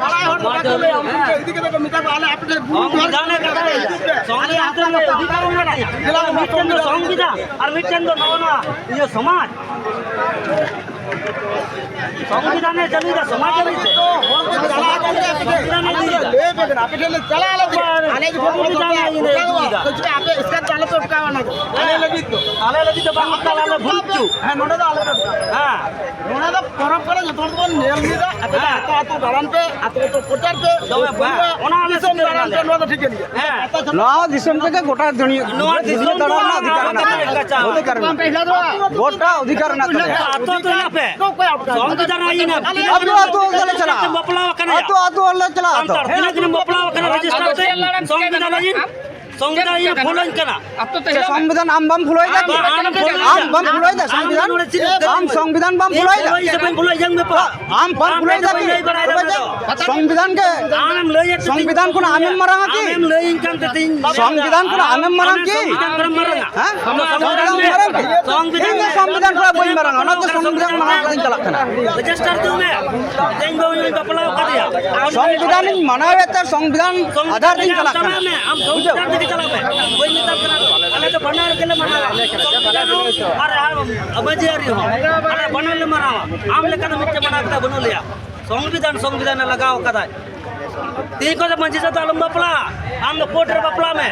ᱵᱟᱲᱟᱭ ᱦᱚᱲ ᱠᱚ ᱞᱟᱹᱭᱟ, ᱩᱱᱠᱩ ᱠᱚ ᱤᱫᱤ ᱠᱟᱛᱮ ᱠᱚ ᱢᱮᱛᱟ ᱠᱚᱣᱟ, ᱟᱞᱮ ᱟᱯᱮ ᱴᱷᱮᱱ ᱵᱩᱨᱩ ᱡᱚᱦᱟᱨ ᱥᱚᱝᱵᱤᱫᱷᱟᱱ ᱨᱮ ᱠᱟᱛᱷᱟ ᱞᱟᱹᱭ ᱫᱟ᱾ ᱥᱚᱝᱵᱤᱫᱷᱟᱱ ᱨᱮ ᱚᱫᱷᱤᱠᱟᱨ ᱢᱮᱱᱟᱜᱼᱟ᱾ ᱢᱤᱫᱴᱮᱱ ᱫᱚ ᱥᱚᱝᱵᱤᱫᱷᱟᱱ ᱟᱨ ᱢᱤᱫᱴᱮᱱ ᱫᱚ ᱱᱚᱜᱼᱚ ᱱᱚᱣᱟ ᱤᱭᱟᱹ ᱥᱚᱢᱟᱡᱽ᱾ ᱥᱚᱝᱵᱤᱫᱷᱟᱱᱮ ᱪᱟᱹᱞᱩᱭᱮᱫᱟ, ᱥᱚᱢᱟᱡᱽ ᱟᱹᱨᱤ ᱛᱮ᱾ ᱦᱚᱲ ᱠᱚ ᱪᱟᱞᱟᱣ ᱟᱠᱟᱱ ᱜᱮᱭᱟ, ᱟᱯᱮ ᱴᱷᱮᱱ ᱥᱚᱝᱵᱤᱫᱷᱟᱱᱮ ᱞᱟᱹᱭ ᱮᱫᱟ᱾ ᱟᱞᱮ ᱡᱚᱠᱷᱚᱱ ᱥᱚᱝᱵᱤᱫᱷᱟᱱᱮ ᱞᱟᱹᱭ ᱮᱫᱟ᱾ ᱛᱚ ᱪᱮᱫᱟᱜ ᱟᱯᱮ ᱮᱥᱠᱟᱨ ᱫᱚ ᱟᱞᱚ ᱯᱮ ᱚᱴᱠᱟᱣᱟ ᱚᱱᱟ ᱫᱚ? ᱟᱞᱮ ᱞᱟᱹᱜᱤᱫ ᱫᱚ᱾ ᱟᱞᱮ ᱞᱟᱹᱜᱤᱫ ᱫᱚ ᱵᱟᱝ ᱚᱴᱠᱟᱣ, ᱟᱞᱮ ᱵᱷᱩᱞ ᱪᱩᱠ᱾ ᱦᱮᱸ, ᱱᱚᱰᱮ ᱫᱚ ᱟᱞᱮ ᱯᱮ ᱚᱴᱠᱟᱣᱟ᱾ ᱦᱮᱸ᱾ ᱱᱚᱰᱮ ᱫᱚ ᱯᱚᱨᱚᱵᱽ ᱠᱟᱱᱟ, ᱡᱚᱛᱚ ᱦᱚᱲ ᱛᱮᱵᱚᱱ ᱧᱮᱞ ᱢᱤᱫᱟ᱾ ᱟᱯᱮ ᱫᱚ ᱦᱮᱸ᱾ ᱟᱛᱳ ᱟᱛᱳ ᱫᱟᱬᱟᱱ ᱯᱮ, ᱟᱛᱳ ᱟᱛᱳ ᱯᱨᱚᱪᱟᱨ ᱯᱮ, ᱫᱚᱢᱮ ᱵᱟᱹᱱᱩᱜᱼᱟ, ᱦᱮᱸ, ᱚᱱᱟ ᱟᱞᱮ ᱫᱤᱥᱚᱢ ᱥᱮᱴᱮᱨ ᱫᱟᱬᱟᱱ ᱟᱞᱮ᱾ ᱯᱮ, ᱱᱚᱣᱟ ᱫᱚ ᱴᱷᱤᱠᱟᱹᱱ ᱜᱮᱭᱟ᱾ ᱦᱮᱸ᱾ ᱱᱚᱣᱟ ᱫᱤᱥᱚᱢ ᱛᱮᱜᱮ ᱜᱚᱴᱟ ᱫᱩᱱᱤᱭᱟᱹ, ᱱᱚᱣᱟ ᱫᱩᱱᱤᱭᱟᱹ ᱫᱤᱥᱚᱢ ᱫᱟᱬᱟᱱ ᱨᱮᱱᱟᱜ ᱚᱫᱷᱤᱠᱟᱨ ᱢᱮᱱᱟᱜ ᱛᱟᱞᱮᱭᱟ᱾ ᱚᱫᱷᱤᱠᱟᱨ ᱢᱮᱱᱟᱜ ᱛᱟᱞᱮᱭᱟ᱾ ᱜᱚᱴᱟ ᱚᱫᱷᱤᱠᱟᱨ ᱢᱮᱱᱟᱜ ᱛᱟᱞᱮᱭᱟ᱾ ᱟᱛᱳ ᱟᱛᱳ ᱦᱮᱱᱟᱜ ᱯᱮ᱾ ᱥᱚᱝᱵᱤᱫᱷᱟᱱ ᱟᱹᱭᱤᱱ ᱟᱯᱮ ᱟᱛᱳ ᱟᱛᱳ ᱛᱟᱞᱮ ᱪᱟᱞᱟᱜᱼᱟ᱾ ᱵᱟᱯᱞᱟ ᱟᱠᱟᱱᱟ᱾ ᱟᱛᱳ ᱟᱛᱳ ᱞᱮ ᱪᱟᱞᱟᱜᱼᱟ ᱛᱚ᱾ ᱥᱟᱱᱛᱟᱲ ᱛᱤᱱᱟᱹᱜ ᱫᱤᱱᱮᱢ ᱵᱟᱯᱞᱟ ᱟᱠᱟᱱᱟ ᱨᱮᱡᱤᱥᱴᱟᱨ ᱛᱮ? ᱥᱚᱝᱵᱤᱫᱷᱟᱱ ᱟᱹᱭᱤᱱ, ᱥᱚᱝᱵᱤᱫᱷᱟᱱ ᱟᱹᱭᱤᱱ ᱯᱷᱚᱞᱚᱧ ᱠᱟᱱᱟ᱾ ᱟᱛᱳ ᱛᱮ ᱪᱮᱫ ᱦᱮᱞᱟᱜ ᱥᱚᱝᱵᱤᱫᱷᱟᱱ ᱟᱢ ᱵᱟᱢ ᱯᱷᱚᱞᱚᱭᱮᱫᱟ ᱠᱤ? ᱟᱢ ᱵᱟᱢ ᱯᱷᱚᱞᱚᱭᱮᱫᱟ ᱥᱚᱝᱵᱤᱫᱷᱟᱱ? ᱱᱚᱰᱮ ᱪᱮᱫ ᱟᱢ ᱥᱚᱝᱵᱤᱫᱷᱟᱱ ᱵᱟᱢ ᱤᱧ ᱯᱷᱚᱞᱚᱭᱮᱫᱟ? ᱯᱷᱚᱞᱚᱭ ᱥᱮ ᱵᱟᱹᱧ ᱯᱷᱚᱞᱚᱭ, ᱤᱧ ᱵᱮᱯᱟᱨ᱾ ᱟᱢ ᱵᱟᱢ ᱟᱢ ᱯᱷᱚᱞᱚᱭᱮᱫᱟ ᱵᱟᱹᱧ ᱠᱤ? ᱞᱟᱹᱭ ᱵᱟᱲᱟᱭᱮᱫᱟ ᱚᱱᱟ ᱫᱚ᱾ ᱥᱚᱝᱵᱤᱫᱷᱟᱱ ᱜᱮ, ᱟᱢᱮᱢ ᱞᱟᱹᱭᱮᱫ ᱛᱮ ᱥᱚᱝᱵᱤᱫᱷᱟᱱ ᱠᱷᱚᱱᱟᱜ ᱟᱢᱮᱢ ᱢᱟᱨᱟᱝᱟ ᱠᱤ? ᱟᱢᱮᱢ ᱞᱟᱹᱭᱟᱹᱧ ᱠᱟᱱ ᱛᱮ ᱛᱤᱧ ᱞᱟᱹᱭᱫᱟ᱾ ᱥᱚᱝᱵᱤᱫᱷᱟᱱ ᱠᱷᱚᱱᱟᱜ ᱟᱢᱮᱢ ᱢᱟᱨᱟᱝᱟ ᱟᱢᱮᱢ ᱠᱤ? ᱥᱚᱝᱵᱤᱫᱷᱟᱱ ᱠᱷᱚᱱᱟᱜ ᱢᱟᱨᱟᱝᱟ᱾ ᱦᱮᱸ? ᱟᱢ ᱫᱚ ᱥᱚᱝᱵᱤᱫᱷᱟᱱ ᱥᱚᱝᱵᱤᱫᱷᱟᱱ ᱢᱟᱨᱟᱝ ᱥᱚᱝᱵᱤᱫᱷᱟᱱ ᱤᱧ ᱫᱚ ᱥᱚᱝᱵᱤᱫᱷᱟᱱ ᱠᱷᱚᱱᱟᱜ ᱵᱟᱹᱧ ᱢᱟᱨᱟᱝᱟ, ᱚᱱᱟ ᱫᱚ ᱥᱚᱝᱵᱤᱫᱷᱟᱱ ᱢᱟᱱᱟᱣ ᱠᱟᱛᱮᱧ ᱪᱟᱞᱟᱜ ᱠᱟᱱᱟ᱾ ᱨᱮᱡᱤᱥᱴᱟᱨ ᱫᱩ ᱢᱮ᱾ ᱛᱮᱦᱮᱧ ᱵᱟᱹᱦᱩᱧ ᱵᱟᱯᱞᱟ ᱟᱠᱟᱫᱮᱭᱟ᱾ ᱥᱚᱝᱵᱤᱫᱷᱟᱱᱤᱧ ᱢᱟᱱᱟᱣᱮᱫ ᱛᱮ ᱥᱚᱝᱵᱤᱫᱷᱟᱱ ᱟᱫᱷᱟᱨ ᱛᱮᱧ ᱪᱟᱞᱟᱜ ᱠᱟᱱᱟ᱾ ᱪᱟᱞᱟᱜ ᱢᱮ, ᱟᱢ ᱵᱩᱡᱷᱟᱹᱣ? ᱥᱚᱝᱵᱤᱫᱷᱟᱱ ᱛᱮᱜᱮ ᱪᱟᱞᱟᱜ ᱢᱮ᱾ ᱵᱟᱹᱧ ᱢᱮᱛᱟᱢ ᱠᱟᱱᱟ᱾ ᱟᱞᱮ ᱫᱚ ᱵᱟᱱᱟᱨ ᱜᱮᱞᱮ ᱢᱟᱱᱟᱣᱟ, ᱥᱚᱝᱵᱤᱫᱷᱟᱱ ᱦᱚᱸ ᱟᱨ ᱢᱟᱹᱡᱷᱤ ᱟᱹᱨᱤ ᱦᱚᱸ᱾ ᱟᱞᱮ ᱵᱟᱱᱟᱨ ᱞᱮ ᱢᱟᱱᱟᱣᱟ᱾ ᱟᱢ ᱞᱮᱠᱟ ᱫᱚ ᱢᱤᱫᱴᱮᱱ ᱢᱟᱱᱟᱣ ᱠᱟᱛᱮ ᱵᱟᱹᱱᱩᱜ ᱞᱮᱭᱟ᱾ ᱥᱚᱝᱵᱤᱫᱷᱟᱱ, ᱥᱚᱝᱵᱤᱫᱷᱟᱱ ᱮ ᱞᱟᱜᱟᱣ ᱟᱠᱟᱫᱟᱭ᱾ ᱛᱤᱦᱤᱧ ᱠᱷᱚᱱ ᱫᱚ ᱢᱟᱹᱡᱷᱤ ᱥᱟᱶ ᱫᱚ ᱟᱞᱚᱢ ᱵᱟᱯᱞᱟᱜᱼᱟ, ᱟᱢ ᱫᱚ ᱠᱳᱨᱴ ᱨᱮ ᱵᱟᱯᱞᱟᱜ ᱢᱮ᱾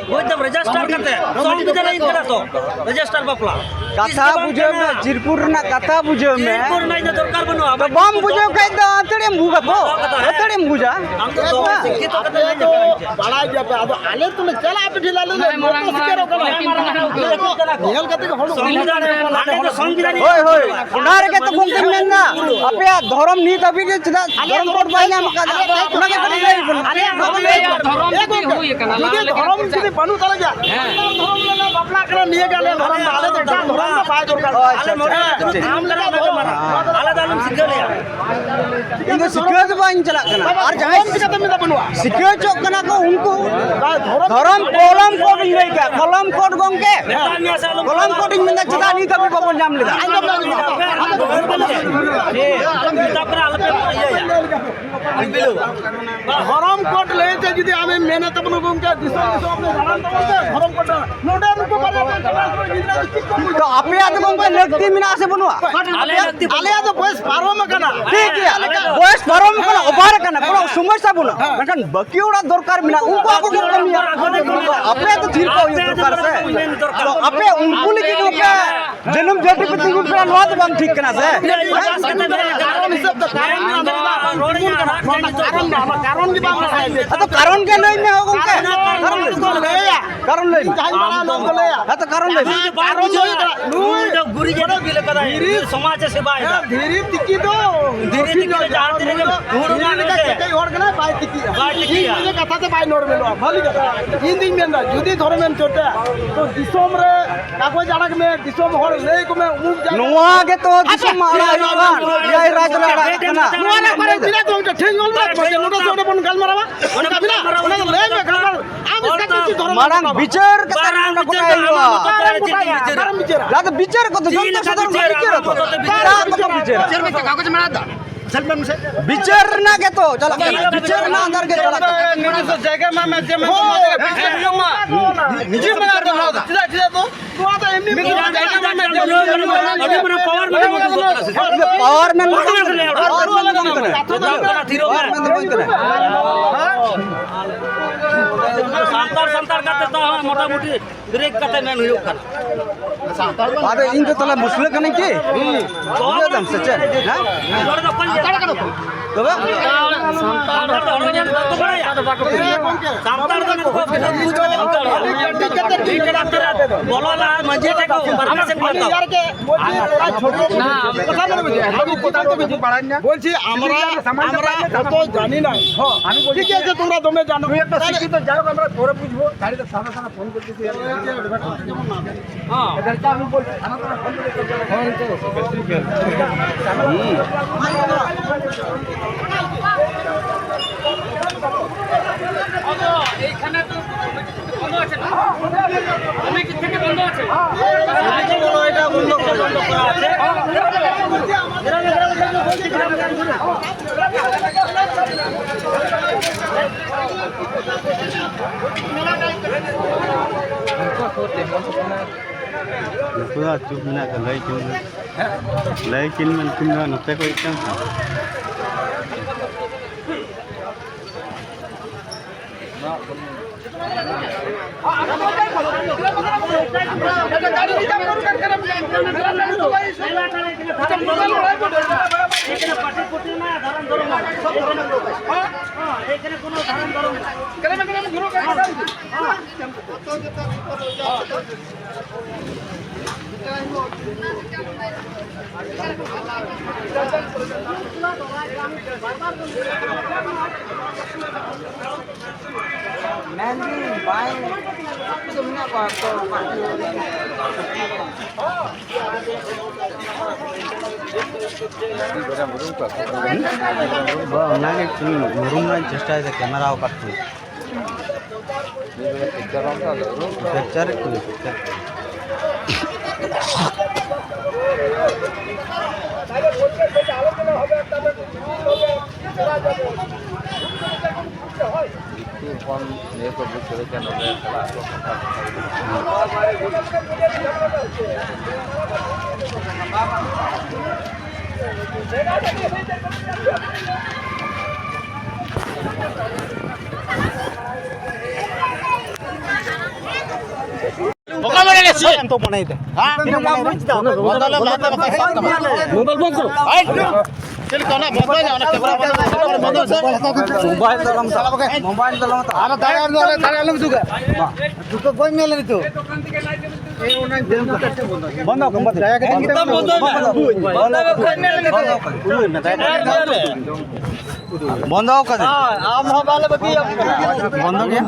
ᱵᱩᱡᱽ ᱫᱟᱢ, ᱨᱮᱡᱤᱥᱴᱟᱨ ᱠᱟᱛᱮ, ᱥᱚᱝᱵᱤᱫᱷᱟᱱ ᱨᱮ ᱤᱧ ᱠᱟᱱᱟ ᱛᱚ, ᱨᱮᱡᱤᱥᱴᱟᱨ ᱵᱟᱯᱞᱟ᱾ ᱠᱟᱛᱷᱟ ᱵᱩᱡᱷᱟᱹᱣ ᱢᱮ, ᱡᱤᱨᱯᱩᱨ ᱨᱮᱱᱟᱜ ᱠᱟᱛᱷᱟ ᱵᱩᱡᱷᱟᱹᱣ ᱢᱮ᱾ ᱡᱤᱨᱯᱩᱨ ᱨᱮᱱᱟᱜ ᱤᱧ ᱫᱚ ᱫᱚᱨᱠᱟᱨ ᱵᱟᱹᱱᱩᱜᱼᱟ᱾ ᱟᱫᱚ ᱵᱟᱢ ᱵᱩᱡᱷᱟᱹᱣ ᱠᱷᱟᱡ ᱫᱚ ᱟᱹᱛᱷᱟᱹᱲᱤᱢ ᱵᱷᱩᱜᱟ ᱛᱚ, ᱟᱹᱛᱷᱟᱹᱲᱤᱢ ᱵᱩᱡᱟ᱾ ᱟᱢ ᱫᱚ ᱫᱚᱢᱮ ᱥᱤᱠᱠᱷᱤᱛᱚ ᱠᱟᱛᱮ ᱞᱟᱹᱭ ᱢᱮ᱾ ᱵᱟᱲᱟᱭ ᱜᱮᱭᱟ ᱯᱮ, ᱟᱫᱚ ᱟᱞᱮ ᱛᱚᱞᱮ ᱪᱟᱞᱟᱜᱼᱟ, ᱯᱮ ᱴᱷᱮᱱ ᱟᱞᱮ ᱞᱮ ᱢᱚᱛᱚ ᱥᱤᱠᱟᱨᱚᱜ ᱠᱟᱱᱟ᱾ ᱧᱮᱞ ᱠᱟᱛᱮ ᱜᱮ ᱦᱚᱲ ᱥᱚᱝᱵᱤᱫᱷᱟᱱ ᱨᱮ, ᱟᱞᱮ ᱫᱚ ᱥᱚᱝᱵᱤᱫᱷᱟᱱ ᱨᱮ ᱦᱳᱭ, ᱦᱳᱭ, ᱚᱱᱟ ᱨᱮᱜᱮ ᱛᱚ ᱜᱚᱢᱠᱮᱧ ᱢᱮᱱᱫᱟ, ᱟᱯᱮᱭᱟᱜ ᱫᱷᱚᱨᱚᱢ ᱱᱤᱛ ᱦᱟᱹᱵᱤᱡ ᱜᱮ ᱪᱮᱫᱟᱜ ᱟᱞᱮᱭᱟᱜ ᱫᱷᱚᱨᱚᱢ ᱠᱳᱰ ᱵᱟᱭ ᱧᱟᱢ ᱟᱠᱟᱫᱟ? ᱟᱞᱮᱭᱟᱜ ᱚᱱᱟ ᱜᱮ ᱠᱟᱹᱴᱤᱡ ᱞᱟᱹᱭ ᱵᱚᱱ᱾ ᱟᱞᱮᱭᱟᱜ ᱫᱷᱚᱨᱚᱢ ᱨᱮᱭᱟᱜ ᱫᱷᱚᱨᱚᱢ ᱮ ᱡᱩᱫᱤ ᱜᱚᱢᱠᱮ, ᱦᱩᱭ ᱟᱠᱟᱱᱟ, ᱡᱩᱫᱤ ᱟᱞᱮ ᱫᱷᱚᱨᱚᱢ ᱡᱩᱫᱤ ᱵᱟᱹᱱᱩᱜ ᱛᱟᱞᱮ ᱜᱮᱭᱟ, ᱦᱮᱸ᱾ ᱫᱷᱚᱨᱚᱢ ᱞᱮ ᱵᱟᱯᱞᱟᱜ ᱠᱟᱱᱟ, ᱱᱤᱭᱟᱹ ᱜᱮ ᱟᱞᱮᱭᱟᱜ ᱫᱷᱚᱨᱚᱢ ᱫᱚ, ᱟᱞᱮ ᱫᱚ ᱮᱴᱟᱜ ᱫᱷᱚᱨᱚᱢ ᱫᱚ ᱵᱟᱭ ᱫᱚᱨᱠᱟᱨ᱾ ᱟᱪᱪᱷᱟ, ᱟᱞᱮ ᱟᱪᱪᱷᱟ, ᱢᱚᱬᱮ ᱟᱪᱪᱷᱟ, ᱫᱤᱱ ᱴᱷᱤᱠ᱾ ᱟᱞᱮ ᱫᱚ ᱟᱞᱚᱢ ᱥᱤᱠᱷᱟᱹᱣ ᱞᱮᱭᱟ᱾ ᱤᱧ ᱫᱚ ᱥᱤᱠᱷᱟᱹᱣ ᱫᱚ ᱵᱟᱹᱧ ᱪᱟᱞᱟᱜ ᱠᱟᱱᱟ᱾ ᱵᱟᱵᱟ, ᱟᱨ ᱡᱟᱦᱟᱸᱭ ᱫᱷᱚᱨᱚᱢ ᱪᱤᱠᱟᱹᱛᱮ ᱢᱮᱱᱟᱜ ᱵᱟᱹᱱᱩᱜᱼᱟ? ᱥᱤᱠᱷᱟᱹᱣ ᱦᱚᱪᱚᱜ ᱠᱟᱱᱟ ᱠᱚ ᱩᱱᱠᱩ᱾ ᱵᱟᱭ, ᱫᱷᱚᱨᱚᱢ ᱫᱷᱚᱨᱚᱢ ᱠᱚᱞᱚᱢ ᱠᱳᱰ ᱤᱧ ᱞᱟᱹᱭ ᱠᱮᱫᱟ, ᱠᱚᱞᱚᱢ ᱠᱳᱰ ᱜᱚᱢᱠᱮ᱾ ᱠᱚᱞᱚᱢ ᱠᱳᱰ ᱤᱧ ᱢᱮᱱᱫᱟ, ᱪᱮᱫᱟᱜ ᱱᱤᱛ ᱦᱟᱹᱵᱤᱡ ᱵᱟᱵᱚᱱ ᱧᱟᱢ ᱞᱮᱫᱟ? ᱟᱸᱡᱚᱢ ᱢᱮ, ᱟᱸᱡᱚᱢ ᱢᱮ᱾ ᱫᱷᱚᱨᱚᱢ ᱠᱳᱰ ᱞᱟᱹᱭ ᱛᱮ ᱡᱩᱫᱤ ᱟᱢᱮᱢ ᱢᱮᱱᱟ ᱛᱟᱵᱚᱱᱟ ᱜᱚᱢᱠᱮ, ᱫᱤᱥᱚᱢ ᱫᱤᱥᱚᱢ ᱨᱮ ᱫᱟᱬᱟᱱ ᱛᱟᱵᱚᱱ ᱯᱮ, ᱫᱷᱚᱨᱚᱢ ᱠᱳᱰ ᱱᱚᱰᱮ ᱱᱩᱠᱩ ᱵᱟᱨᱭᱟ ᱯᱮ ᱪᱟᱞᱟᱣ ᱠᱚ ᱜᱤᱫᱽᱨᱟᱹ ᱫᱚ ᱪᱮᱫ ᱠᱚ ᱵᱩᱡᱷᱟᱹᱣᱟ? ᱛᱚ ᱟᱯᱮᱭᱟᱜ ᱫᱚ ᱜᱚᱢᱠᱮ ᱞᱟᱹᱠᱛᱤ ᱢᱮᱱᱟᱜᱼᱟ ᱥᱮ ᱵᱟᱹᱱᱩᱜᱼᱟ? ᱟᱞᱮᱭᱟᱜ ᱫᱚ ᱵᱚᱭᱮᱥ ᱯᱟᱨᱚᱢ ᱟᱠᱟᱱᱟ᱾ ᱴᱷᱤᱠ ᱜᱮᱭᱟ, ᱵᱚᱭᱮᱥ ᱯᱟᱨᱚᱢ ᱟᱠᱟᱱᱟ, ᱚᱵᱷᱟᱨ ᱟᱠᱟᱱᱟ, ᱠᱳᱱᱳ ᱥᱚᱢᱚᱥᱥᱟ ᱵᱟᱹᱱᱩᱜᱼᱟ᱾ ᱢᱮᱱᱠᱷᱟᱱ ᱵᱟᱹᱠᱤ ᱚᱲᱟᱜ ᱫᱚᱨᱠᱟᱨ ᱢᱮᱱᱟᱜᱼᱟ, ᱩᱱᱠᱩ ᱟᱠᱚ ᱠᱚ ᱠᱟᱹᱢᱤᱭᱟ᱾ ᱛᱚ ᱟᱯᱮ ᱫᱚ ᱛᱷᱤᱨ ᱠᱚ ᱦᱩᱭᱩᱜ ᱫᱚᱨᱠᱟᱨ ᱥᱮ᱾ ᱛᱚ ᱟᱯᱮ ᱩᱱᱠᱩ ᱞᱟᱹᱜᱤᱫ ᱱᱚᱝᱠᱟ ᱡᱟᱹᱱᱩᱢ ᱡᱷᱟᱹᱴᱤ ᱯᱮ ᱛᱤᱸᱜᱩᱱ ᱠᱟᱱᱟ, ᱱᱚᱣᱟ ᱫᱚ ᱵᱟᱝ ᱴᱷᱤᱠ ᱠᱟᱱᱟ ᱥᱮ᱾ ᱠᱟᱨᱚᱱ ᱦᱤᱥᱟᱹᱵ ᱛᱮ ᱠᱟᱨᱚᱱ ᱜᱮ ᱵᱟᱝ ᱵᱟᱲᱟᱭᱟ᱾ ᱠᱟᱨᱚᱱ ᱜᱮ ᱵᱟᱝ ᱵᱟᱲᱟᱭᱟ᱾ ᱟᱫᱚ ᱠᱟᱨᱚᱱ ᱜᱮ ᱞᱟᱹᱭ ᱢᱮ, ᱦᱳ ᱜᱚᱢᱠᱮ᱾ ᱠᱟᱨᱚᱱ ᱞᱟᱹᱭ ᱢᱮ᱾ ᱠᱟᱨᱚᱱ ᱞᱟᱹᱭ ᱢᱮ᱾ ᱡᱟᱦᱟᱸᱭ ᱵᱟᱲᱟᱭᱟ, ᱚᱱᱟ ᱫᱚ ᱞᱟᱹᱭᱟ᱾ ᱦᱮᱸ, ᱛᱚ ᱠᱟᱨᱚᱱ ᱞᱟᱹᱭ ᱢᱮ᱾ ᱡᱩᱫᱤ ᱵᱟᱭ ᱠᱟᱨᱚᱱ ᱵᱩᱡᱷᱟᱹᱣ ᱞᱟᱹᱭ ᱠᱟᱱᱟ, ᱱᱩᱭ ᱫᱚ ᱜᱩᱨᱤᱡ ᱮ ᱫᱤᱯᱤᱞ ᱠᱟᱫᱟᱭ, ᱫᱷᱤᱨᱤ, ᱥᱚᱢᱟᱡᱽ ᱮ ᱥᱮᱵᱟᱭᱮᱫᱟ᱾ ᱦᱮᱸ, ᱫᱷᱤᱨᱤ ᱛᱤᱠᱤ ᱫᱚ ᱫᱷᱤᱨᱤ ᱛᱤᱠᱤ ᱫᱚ ᱡᱟᱦᱟᱸ ᱛᱤᱱᱟᱹᱜ ᱜᱮ ᱫᱷᱤᱨᱤ ᱦᱩᱲᱩ ᱞᱮᱠᱟ ᱨᱚᱦᱚᱭ ᱠᱮᱴᱮᱡ ᱦᱚᱲ ᱠᱟᱱᱟᱭ, ᱵᱟᱭ ᱛᱤᱠᱤᱭᱟ᱾ ᱵᱟᱭ ᱛᱤᱠᱤᱭᱟ᱾ ᱤᱧ ᱱᱤᱡᱮ ᱠᱟᱛᱷᱟ ᱛᱮ ᱵᱟᱭ ᱱᱚᱨᱢᱮᱞᱚᱜᱼᱟ, ᱵᱷᱟᱹᱞᱤ ᱠᱟᱛᱷᱟ᱾ ᱤᱧ ᱫᱩᱧ ᱢᱮᱱᱫᱟ, ᱡᱩᱫᱤ ᱫᱷᱚᱨᱚᱢᱮᱢ ᱪᱚᱨᱪᱟᱭᱟ, ᱛᱚ ᱫᱤᱥᱚᱢ ᱨᱮ ᱠᱟᱜᱚᱡᱽ ᱟᱲᱟᱜᱽ ᱢᱮ, ᱫᱤᱥᱚᱢ ᱦᱚᱲ ᱞᱟᱹᱭ ᱠᱚᱢᱮ, ᱩᱢᱩᱠ ᱡᱟᱭᱜᱟ᱾ ᱱᱚᱣᱟ ᱜᱮᱛᱚ ᱫᱤᱥᱚᱢ ᱢᱟ ᱟᱲᱟᱜ ᱦᱩᱭᱩᱜ ᱠᱟᱱ, ᱮᱭᱟᱭ ᱨᱟᱡᱽ ᱨᱮ ᱟᱲᱟᱜ ᱠᱟᱱᱟ᱾ ᱱᱚᱣᱟ ᱨᱮ ᱚᱠᱟᱨᱮ ᱵᱤᱞᱟ ᱫᱚ ᱢᱤᱫᱴᱮᱱ ᱴᱷᱤᱠ ᱚᱞ ᱢᱮ, ᱱᱚᱰᱮ ᱥᱮ ᱚᱸᱰᱮ ᱵᱚᱱ ᱜᱟᱞᱢᱟᱨᱟᱣᱟ᱾ ᱚᱱᱠᱟ ᱵᱤᱞᱟ, ᱚᱱᱟ ᱫᱚ ᱞᱟᱹᱭ ᱢᱮ, ᱜᱟᱞᱢᱟᱨᱟᱣ᱾ ᱟᱢ ᱮᱥᱠᱟᱨ ᱠᱤᱥᱤ ᱫᱷᱚᱨᱚᱢ ᱢᱟᱲᱟᱝ ᱵᱤᱪᱟᱹᱨ ᱠᱟᱛᱮ ᱱᱚᱰᱮ ᱜᱚᱴᱟᱭ ᱦᱩᱭᱩᱜᱼᱟ᱾ ᱚᱠᱟᱨᱮᱢ ᱵᱤᱪᱟᱹᱨᱟ? ᱞᱟᱦᱟ ᱫᱚ ᱵᱤᱪᱟᱹᱨ ᱠᱚ ᱫᱚ ᱡᱚᱱᱛᱚ ᱥᱟᱫᱷᱟᱨᱚᱱ ᱠᱚ ᱵᱤᱪᱟᱹᱨ ᱟᱠᱚ᱾ ᱪᱮᱫ ᱞᱮᱠᱟ ᱵᱤᱪᱟᱹᱨ? ᱠᱟᱜᱚᱡᱽ ᱢᱮᱱᱟᱜᱼᱟ? ᱵᱤᱪᱟᱹᱨ ᱨᱮᱱᱟᱜ ᱜᱮᱛᱚ ᱪᱟᱞᱟᱜ ᱠᱟᱱᱟ, ᱵᱤᱪᱟᱹᱨ ᱨᱮᱱᱟᱜ ᱟᱱᱫᱟᱨ ᱜᱮ ᱪᱟᱞᱟᱜ ᱠᱟᱱᱟ᱾ ᱱᱤᱡᱮ ᱥᱚ ᱡᱟᱭᱜᱟ ᱢᱟ ᱢᱮ, ᱡᱮ ᱢᱮ, ᱱᱤᱡᱮ ᱢᱮ, ᱪᱮᱫᱟᱜ, ᱪᱮᱫᱟᱜ ᱫᱚ? ᱱᱚᱣᱟ ᱫᱚ ᱮᱢᱱᱤ ᱢᱤᱫ ᱦᱚᱲ ᱡᱟᱭᱜᱟ ᱢᱮᱱᱟᱜ ᱛᱟᱭᱟ, ᱟᱹᱰᱤ ᱢᱟᱨᱟᱝ ᱯᱟᱣᱟᱨ ᱢᱮᱱᱟᱜ ᱛᱟᱵᱚᱱᱟ᱾ ᱯᱟᱣᱟᱨ ᱢᱮᱱ ᱫᱚ ᱵᱟᱝ ᱠᱟᱱᱟ᱾ ᱯᱟᱣᱟᱨ ᱢᱮᱱ ᱫᱚ ᱵᱟᱝ ᱠᱟᱱᱟ᱾ ᱯᱟᱣᱟᱨ ᱢᱮᱱ ᱫᱚ ᱵᱟᱝ ᱠᱟᱱᱟ᱾ ᱥᱟᱱᱛᱟᱲ, ᱥᱟᱱᱛᱟᱲ ᱠᱟᱛᱮ ᱛᱚ ᱢᱚᱴᱟᱢᱩᱴᱤ ᱵᱨᱮᱠ ᱠᱟᱛᱮ ᱢᱮᱱ ᱦᱩᱭᱩᱜ ᱠᱟᱱᱟ᱾ ᱟᱫᱚ ᱤᱧ ᱫᱚ ᱛᱟᱦᱞᱮ ᱢᱩᱥᱞᱟᱹ ᱠᱟᱹᱱᱟᱹᱧ ᱠᱤ? ᱵᱩᱡᱷᱟᱹᱣ ᱫᱟᱢ ᱥᱮ ᱪᱮᱫ? ᱦᱮᱸ? ᱱᱚᱰᱮ ᱫᱚ ᱚᱠᱚᱭ ᱞᱟᱹᱭ ᱠᱟᱫᱟ? ᱛᱚᱵᱮ? ᱥᱟᱱᱛᱟᱲ ᱫᱚ ᱦᱚᱲ ᱧᱮᱞ ᱵᱟᱠᱚ ᱵᱟᱲᱟᱭᱟ᱾ ᱥᱟᱱᱛᱟᱲ ᱫᱚ ᱱᱩᱠᱩ ᱵᱚᱞᱚ ᱞᱟᱦᱟ ᱢᱟᱹᱡᱷᱤ ᱴᱷᱮᱱ ᱠᱚ ᱯᱟᱨᱢᱤᱥᱚᱱ ᱠᱚ ᱦᱟᱛᱟᱣᱟ। বলছি, আমরা, আমরা অত জানি না। ঠিক আছে, তোমরা দমে জানো। তুই একটা শিক্ষিত, যাই হোক, আমরা পরে বুঝবো। গাড়িতে সামনে সামনে ফোন করতেছি। হ্যাঁ। এদেরকে আমি বলছি, থানা থানা ফোন করে। এইখানে তো বন্ধ আছে না? কমিটির থেকে বন্ধ আছে। ᱱᱩᱠᱩ ᱫᱚ ᱪᱩᱯ ᱢᱮᱱᱟᱜ ᱠᱚᱣᱟ, ᱞᱟᱹᱭ ᱠᱤᱱ ᱢᱮ᱾ ᱞᱟᱹᱭ ᱠᱤᱱ ᱢᱮ, ᱱᱩᱠᱤᱱ ᱫᱚ ᱱᱚᱛᱮ ᱠᱚ ᱦᱮᱡ ᱠᱟᱱ ᱛᱟᱦᱮᱸ᱾ এখানে কোনো ধারণ ধরো না। ᱢᱮᱱᱫᱟᱹᱧ ᱵᱟᱭ ᱩᱱᱠᱩ ᱫᱚ ᱢᱮᱱᱟᱜ ᱠᱚᱣᱟ ᱛᱚ, ᱯᱟᱨᱴᱤ ᱦᱚᱲ᱾ ᱵᱟ, ᱚᱱᱟᱜᱮ ᱩᱨᱩᱢ ᱨᱮᱱᱟᱜ ᱤᱧ ᱪᱮᱥᱴᱟᱭᱮᱫᱟ ᱠᱮᱢᱮᱨᱟ ᱟᱠᱟᱫ ᱛᱮ᱾ ᱯᱤᱠᱪᱟᱨ ᱠᱚ, ᱯᱤᱠᱪᱟᱨ ᱠᱚ᱾ ᱫᱤᱠᱩ ᱦᱚᱯᱚᱱ ᱱᱤᱭᱟᱹ ᱠᱚ ᱵᱩᱡᱽ ᱫᱟᱲᱮ ᱠᱮᱭᱟ, ᱱᱚᱰᱮ ᱪᱟᱞᱟᱜ ᱟᱠᱚ ᱥᱟᱱᱛᱟᱲ ᱠᱚ᱾ ᱚᱠᱟ ᱵᱮᱲᱟ ᱞᱮ ᱥᱤ? ᱮᱢ ᱛᱚ ᱢᱚᱱᱮᱭ ᱛᱮ᱾ ᱦᱮᱸ? ᱵᱚᱱᱫᱚ ᱞᱮ ᱞᱟᱦᱟ ᱛᱮ ᱵᱟᱠᱷᱟᱡ ᱥᱟᱵ ᱛᱟᱢᱟ᱾ ᱢᱳᱵᱟᱭᱤᱞ ᱵᱚᱱᱫ ᱠᱚᱨᱚ᱾ ᱦᱟᱴ! ᱪᱮᱫ ᱞᱮᱠᱟ ᱚᱱᱟ ᱵᱚᱱᱫᱚ ᱧᱚᱜ, ᱚᱱᱟ ᱠᱮᱢᱮᱨᱟ ᱵᱚᱱᱫᱚ ᱧᱚᱜ, ᱵᱚᱱᱫᱚ ᱧᱚᱜ᱾ ᱢᱳᱵᱟᱭᱤᱞ ᱫᱚ ᱟᱞᱚᱢ ᱥᱟᱵ᱾ ᱢᱳᱵᱟᱭᱤᱞ ᱫᱚ ᱟᱞᱚᱢ ᱥᱟᱵ᱾ ᱟᱨ ᱫᱟᱲᱮ, ᱫᱟᱲᱮ, ᱫᱟᱲᱮ ᱟᱞᱚᱢ ᱩᱫᱩᱜᱟ᱾ ᱢᱟ᱾ ᱡᱚᱛᱚ ᱵᱟᱹᱧ ᱧᱮᱞ ᱱᱤᱛᱚᱜ᱾ ᱵᱚᱱᱫᱚ ᱠᱚᱢ, ᱵᱚᱱᱫᱚ᱾ ᱫᱟᱭᱟ ᱠᱟᱛᱮ ᱱᱤᱛᱚᱜ ᱵᱚᱱᱫᱚ ᱢᱮ᱾ ᱵᱚᱱᱫᱚ ᱠᱚᱢ᱾ ᱵᱚᱱᱫᱚ ᱠᱟᱜ ᱢᱮ᱾ ᱵᱚᱱᱫᱚ ᱠᱟᱜ ᱢᱮ᱾ ᱵᱚᱱᱫᱚ ᱠᱟᱜ ᱢᱮ᱾ ᱟᱢ ᱦᱚᱸ ᱵᱟᱞᱮ ᱵᱟᱹᱜᱤᱭᱟᱢ ᱠᱟᱱᱟ᱾ ᱵᱚᱱᱫᱚ ᱜᱮ᱾